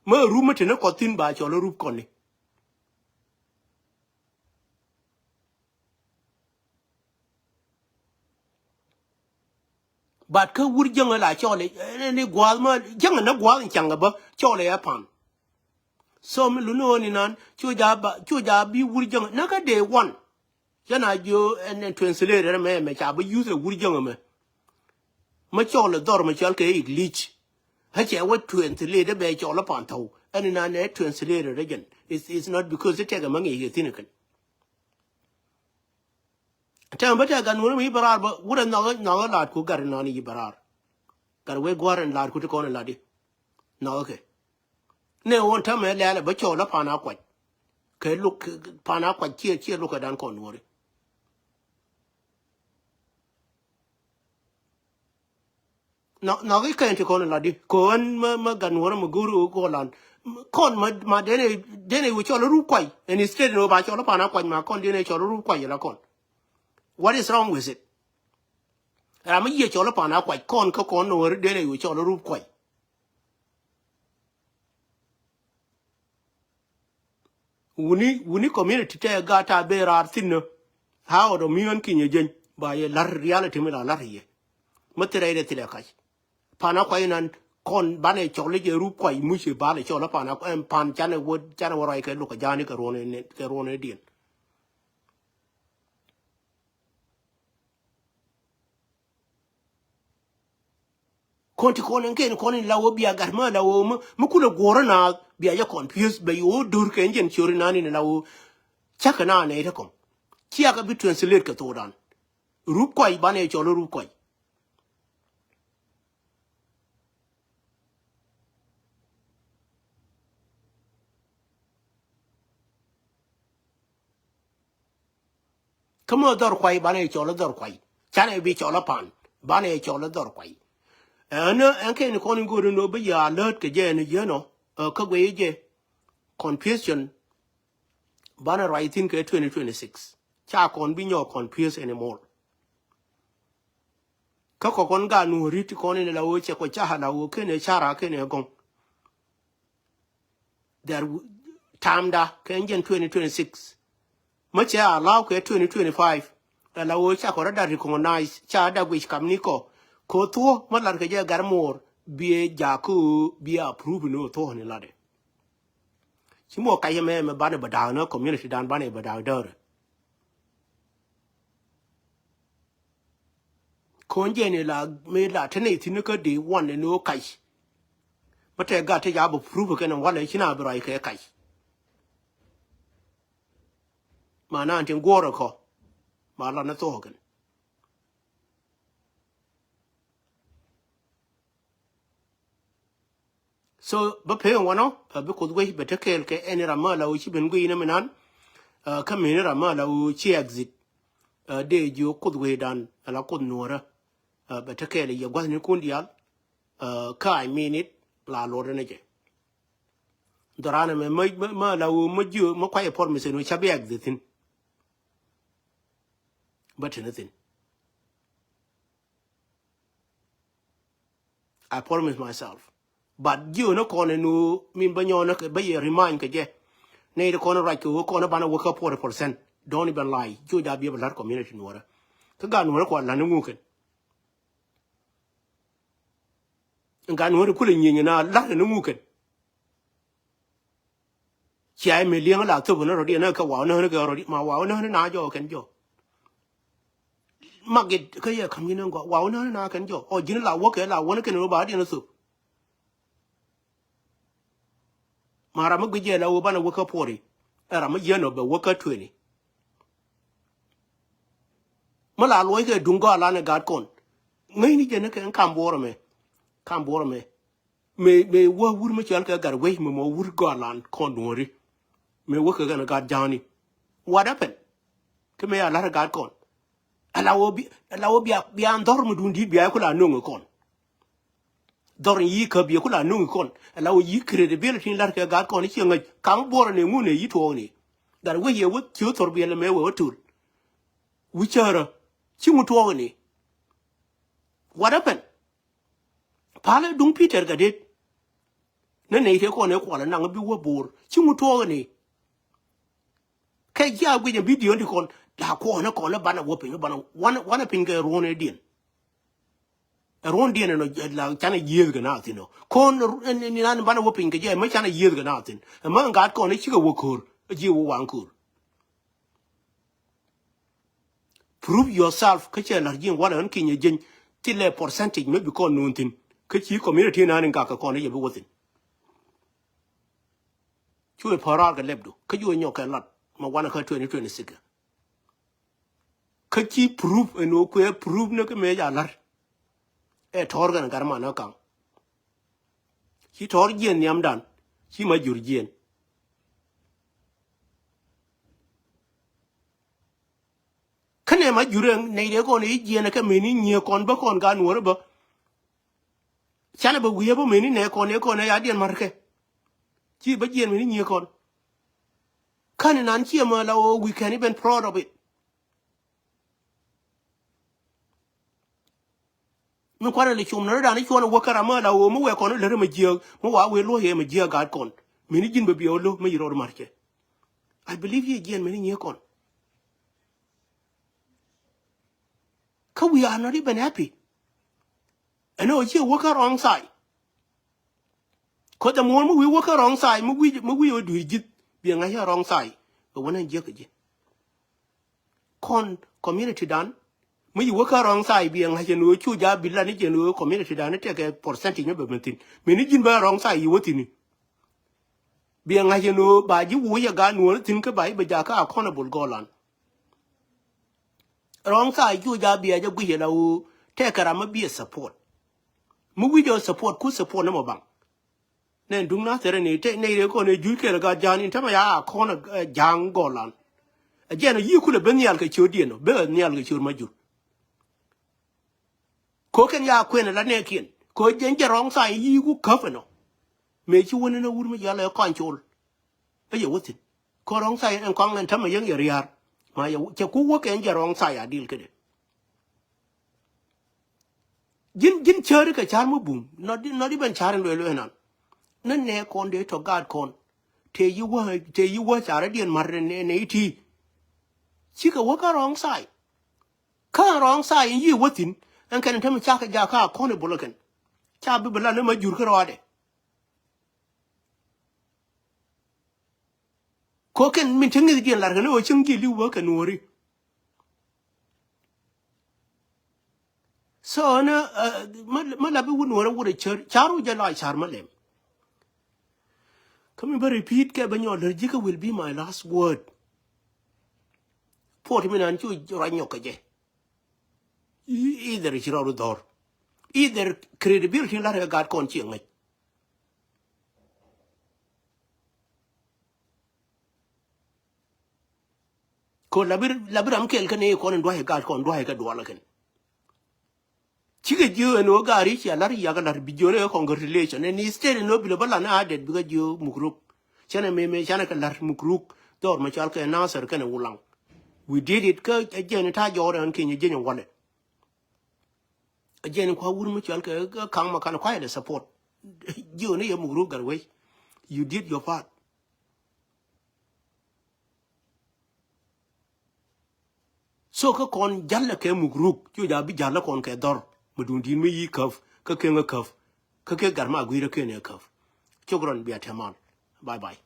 Mä rup mi tini kɔthin ba cɔl rup kɔni. But kä wur jäŋä la cɔɔlɛ ni gua̱a̱th mä jäŋä ni gua̱a̱th in caŋ bä cɔɔlɛ ɛ pan. So mi luni ɣän inan cu ja ba cu ja bi wur jäŋä ni kä day one. Cä na jiö ɛn ɛn translator mɛ mɛ ca bä use ɛ wur jäŋä mɛ. Mä cɔɔlɛ dhɔr mɛ cɔl kɛ English. Kä cɛ wä translate bɛ cɔɔlɛ pan thɔw ɛn inan ɛ translator rɛ jɛn. It's, it's not because it tɛkɛ mä ŋi̱i̱c kɛ thi̱n kɛn. Tɛmɛ bä tɛ gat nuɔ̱ri mi yi bä raar bä wurɛ nhɔkä nhɔkä laat ku gat nɔni yi bä raar. Gat wee gua̱r in laat ku ti kɔn in lat di nhɔkä kɛ. Nɛ ɣöö tɛmɛ lɛɛlɛ bä cɔɔl ɛ pan a kuac. Kɛ luk pan a kuac ciɛ ciɛ luk kɛ dan kɔn nuɔ̱ri. Nhɔk i̱ kɛn ti kɔn ila di kɛ ɣän mä gat nuɔrä mä go̱o̱ri ɣöö kɔn lan. Kɔn ma denɛ denɛ i̱ wä cɔl i̱ rup kuay ɛn i̱ state ni wä ba cɔl i̱ pan a kuac ma kɔn denɛ cɔl i̱ rup kuay ila kɔn. What is wrong with it? Ram mi yiëë cɔl i̱ pan a kuac kɔn kä kɔn nuɔri denɛ i̱ wä cɔl i̱ rup kuay. Wuni wuni community tɛ gat a ben raar thi̱n nä. How do mi ɣän kinyɛ jeny ba yɛ lar reality mi la lar yɛ. Mä thilɛ rɛ thilɛ kac. Pana kuay nan kɔn banɛ cɔl jɛ rup kuay muc i̱ bal cɔl pana kuay ɛn pan canɛ wä canɛ wä ruac kɛ luk kɛ jani kɛ ruɔn kɛ ruɔn diɛn. Kɔn ti kɔn ɛn kɛn kɔn in la wä bia gat mä la wä mä kulɛ guɔrä na bia jɛ confuse bɛ yo̱ dor kɛ jɛn ciori nan in la wä. Cakɛ na nɛ ite kɔn ciakɛ bi translate kɛ thokdan. Rup kuay banɛ cɔl rup kuay. Kä mä dhɔr kuay banɛ cɔl dhɔr kuay. Canɛ bi cɔl pan banɛ cɔl dhɔr kuay. Ɛn ɛn kɛn kɔn in go̱o̱r in ɣöö bi ya lät kɛ jɛ ɛn yɛn ɔ kä guiy jɛ. Confusion banɛ ruac thi̱n kɛ twenty twenty six. Ca kɔn bi nyɔk confuse anymore. Kä kɔkɔn gat nuɔ̱ɔ̱ri ti kɔn in la ɣöö cɛ kɔ ca la ɣöö kenɛ cara kenɛ gɔŋ. There tamda kɛ jɛn twenty twenty six. Mä cɛ a law kɛ twenty twenty five. La la ɣöö ca kɔ rɔ da recognize ca da guic kam ni kɔ. Kɔ thuɔ mä lar kɛ jɛ gar moor biɛ jakä ɣöö biɛ approve ni ɣöö thuɔ ni latdɛ. Ci mɔ kac mɛ mɛ banɛ bɛ da̱a̱k ni community dan banɛ bɛ da̱a̱k däärä. Kon jɛ ni la mi la te ni thin kä di wan ni no kac. Mä te gat te ja bɛ proof kɛn walɛ ci na bi ruac kɛ kac. Ma na tin guɔrɛ kɔ ma la ni thok kɛn. So bä pek wanɔ bi Kuoth wec bɛ te kɛɛl kɛ ɛn ram ma la ɣöö ci ben guiy ni mi nan. Kä mi ni ram ma la ɣöö ci exit. Dee jiö Kuoth wecdan ala Kuoth nuɔrä. Bɛ te kɛɛl yɛ gua̱thnikun diaal. Kä I mean it la luɔt ni jɛ. Dhɔran ɛmɛ ma la ɣöö ma jiö ma kuay ɛ promise ɛn ɣöö ca bi exit thin. Bä te ni thin. I promise myself. But jiö ni kɔn ɛn ɣöö min bä nyɔɔn ni kɛ bä yɛ remind kɛ jɛ. Nɛy ti kɔn ruac kɛ ɣöö kɔn banɛ wä kä forty percent. Don't even lie. Jiö ja biɛ bä la̱r community nuɔrä. Kä gat nuɔrä kuan la̱r ni ŋukɛn. Gat nuɔrä kulɛ nyieny na la̱r ni ŋukɛn. Cia mi liɛŋ la thop ni rɔ̱diɛn ni kɛ waw ni kɛ rɔ̱diɛn ma waw ni na jɔ kɛn jɔ. Mak it kä yɛ kam yin ni gɔaa waw ni na kɛn jɔ ɔ ji̱n la wäkɛ la wäni kɛn rɔ ba diɛn thop. Ma ram mi guic jɛ la wä banɛ wä kä puɔri. Ɛ ram mi yɛn ɔ bɛ wä kä tueni. Mi la luɔc kɛ duŋ gɔaa lan ɛ gat kɔn. Ŋäcni jɛ ni kɛ kam buɔrɛ mɛ. Kam buɔrɛ mɛ. Mëë mëë wä wur mi cɔal kɛ gat wec mi mɔ wur gɔaa lan kɔn duɔ̱ɔ̱ri. Mëë wä kɛ kɛn gat ja̱a̱ni. What happened? Kä mëë a la̱r gat kɔn. Ala wä bi ala wä bia bia dhɔr mi duun di̱i̱t bia ku la no̱ŋ kɔn. Dhɔr in yi kä bia ku la no̱ŋ kɔn. Ala wä yi credibility in la̱r kɛ gat kɔn i̱ ciɛ ŋäc kam buɔrɛ ni ŋun ɛ yi tuɔɔk ni. Gat wec yɛ wä ciö thɔr bia lɛ mëë wä wä tul. Wi̱cärä ci ŋun tuɔɔk ni. What happened? Palä duŋ Peter Gatdet. Ni nɛy tëë kɔn ëë kualä naŋ bi wä bo̱o̱r ci ŋut tuɔɔk ni. Kɛ jiaak guic ɛ bidio ti kɔn la kuɔɔn ɛ kɔn ɛ banɛ wä piny banɛ wanɛ wanɛ piny kɛ ruɔ̱n ɛ diɛn. Ɛ ruɔ̱n diɛn ɛn la canɛ yiëëth kɛ na thin ɔ kɔn ni nan banɛ wä piny kɛ jɛ ɛ mä canɛ yiëëth kɛ na thin ɛ mä ŋa̱a̱t kɔn ɛ cikɛ wä ko̱r ɛ jiɛ wä waŋ ko̱r. Prove yourself kä cɛ la̱r ji̱n walɛ ɣän kinyɛ jieny. Thilɛ percentage mi bi kɔn nuun thi̱n kä ci community nan in gak kɛ kɔn i̱ yɛ bi wä thi̱n. Cu i̱ pär raar kɛ lɛpdu kä cu i̱ nyɔk kɛ lat mɛ wanɛ kä twenty twenty six. Kä ci prove ɛn ɣöö kuɛ prove ni kä mëë ca la̱r. Ɛ tɔ̱ɔ̱r kɛn gat man kä kaŋ. Ci tɔ̱ɔ̱r jiɛn nhiamdan ci ma jur jiɛn. Kä nɛ ma jurɛ nɛy dee kɔn i̱ jiɛn ɛ kɛ meni nyiee kɔn bä kɔn ka nuɔ̱ɔ̱rä bä. Canɛ bä wi̱i̱ bä meni nɛ kɔn ɛ kɔn ɛ ya diɛn ma̱rkɛ. Ci bä jiɛn meni nyiee kɔn. Kä ni nan ciɛ mɛ la ɣöö we can even proud of it. Mi kuanɛ lɛ cum ni rɔ̱dan i̱ cuɔ̱n i̱ wä kä ram mi la ɣöö mi wɛ kɔn i̱ lät ri mi jiääk mi wa wëë luɔ̱c yɛ mi jiääk gaat kɔn. Meni ji̱n bɛ biɛ wä lo̱ mi yi rɔɔd ma̱rkɛ. I believe yɛ jiɛn meni nyiee kɔn. Kä we are not even happy. Ɛn ɣöö ciɛ wä kä wrong side. Kä the more mi wi̱i̱ wä kä wrong side, mi wi̱i̱, mi wi̱i̱ wä dui̱r ji̱th, biɛ ŋa̱c ɛ wrong side, bɛ wä nɛn jiäk kɛ ji̱. Kɔn community dan, mi ci wä kä wrong side, biɛ ŋa̱c ɛn ɣöö cu ja̱ bi lat ni jɛ ɛn ɣöö community dan ni tekɛ percentage mi bɛ ben thi̱n. Mi ni ji̱n bä wrong side yi wä thi̱n ni. Biɛ ŋa̱c ɛn ɣöö ba ji̱ wuuc ɛ gaat nuɔ̱ɔ̱r thi̱n kä ba ji̱ bɛ jakä accountable gɔlan. Wrong side cu ja̱ biɛ jɛ guic ɛ la ɣöö tɛkɛ ram mi biɛ support. Mi wi̱c ɛ support ku support ni mɔ baŋ. Nɛ duŋ na thɛrɛ ni te nɛ rɛ kɔn ɛ juc kɛl gat ja̱a̱n in tämɛ ya kɔn ɛ ja̱a̱ŋ gɔlan. Ɛ jɛn ɛ yi̱ kulɛ ben nhial kɛ ciöt diɛn ɔ, ben nhial kɛ ciöt ma jur. Ko kɛn ya kuɛn ɛ la nɛɛkiɛn ko jɛn jɛ wrong side yi̱ ku käp ɛnɔ. Mëë ci wän ɛn ɛ wur mi jɔal ɛ kɔn col. Ɛ yɛ wä thi̱n. Ko wrong side ɛn kɔŋ ɛn tämɛ yäŋ yɛ ria̱a̱r. Ma yɛ cɛ ku wä kɛn jɛ wrong side a deal kädɛ. Ji̱n, ji̱n cäri kɛ ca̱r mi bum, not, not even ca̱r in luee luee nan. Ni nɛ kɔn dee tɔ gaat kɔn. Tëë yi wä, tëë yi wä ca̱r diɛn mar nɛ, nɛ iti. Cikɛ wä kä wrong side. Kä wrong side in yi wä thi̱n, ɛn kɛn in tämɛ cakɛ jakä accountable kɛn. Ca bi bi la ni ma jur kä rɔɔdɛ. Ko kɛn min cä ŋi̱th diɛn lar kɛ ni ɣöö cäŋ ji̱ li̱w bä kɛ nuɔ̱ɔ̱ri. So ni, uh, ma, ma lapi wut nuɔ̱ɔ̱ri wut ɛ cär, ca̱r wut jɛ lɔc ca̱r ma lɛm. Kä mi bä repeat kɛ bä nyɔɔl lär ji̱ kä will be my last word. Puɔt mi nan cu ruac nyɔk kɛ jɛ. Either ci rɔɔdu dhɔr. Either credibility lar kɛ gaat kɔn ci ŋäc. Ko labi, labi ram kɛl kä ni kɔn in dua̱c gat kɔn dua̱c kɛ duɔl kɛn. Cikɛ jiö ɛn ɣöö gaari cia lar yak lar bi jiö ni congratulation. Ɛn instead ɛn ɣöö bi lɛ bä lan a det bikɛ jiö mukruk. Canɛ meme canɛ kɛ lar mukruk. Dhɔr mɛ cɔal kɛ Nasir kɛnɛ Wulaŋ. We did it kä ɛ jɛn ta̱a̱ jɔɔr ɛn keny ɛ jɛn ɛ walɛ. Ɛ jɛn kua wur mi cɔal kɛ kaŋ ma kan kuayɛ lɛ support. Jiö ni yɛ mukruk gat wec. You did your part. So kä kɔn jalɛ kɛ mukruk cu ja bi jalɛ kɔn kɛ dhɔr. Mi duŋ di̱t mi yi käp kä keŋ ɛ käp kä kɛ gat ma gui̱rä ken ɛ käp. Cok rɔn bia tɛmal. Bye bye.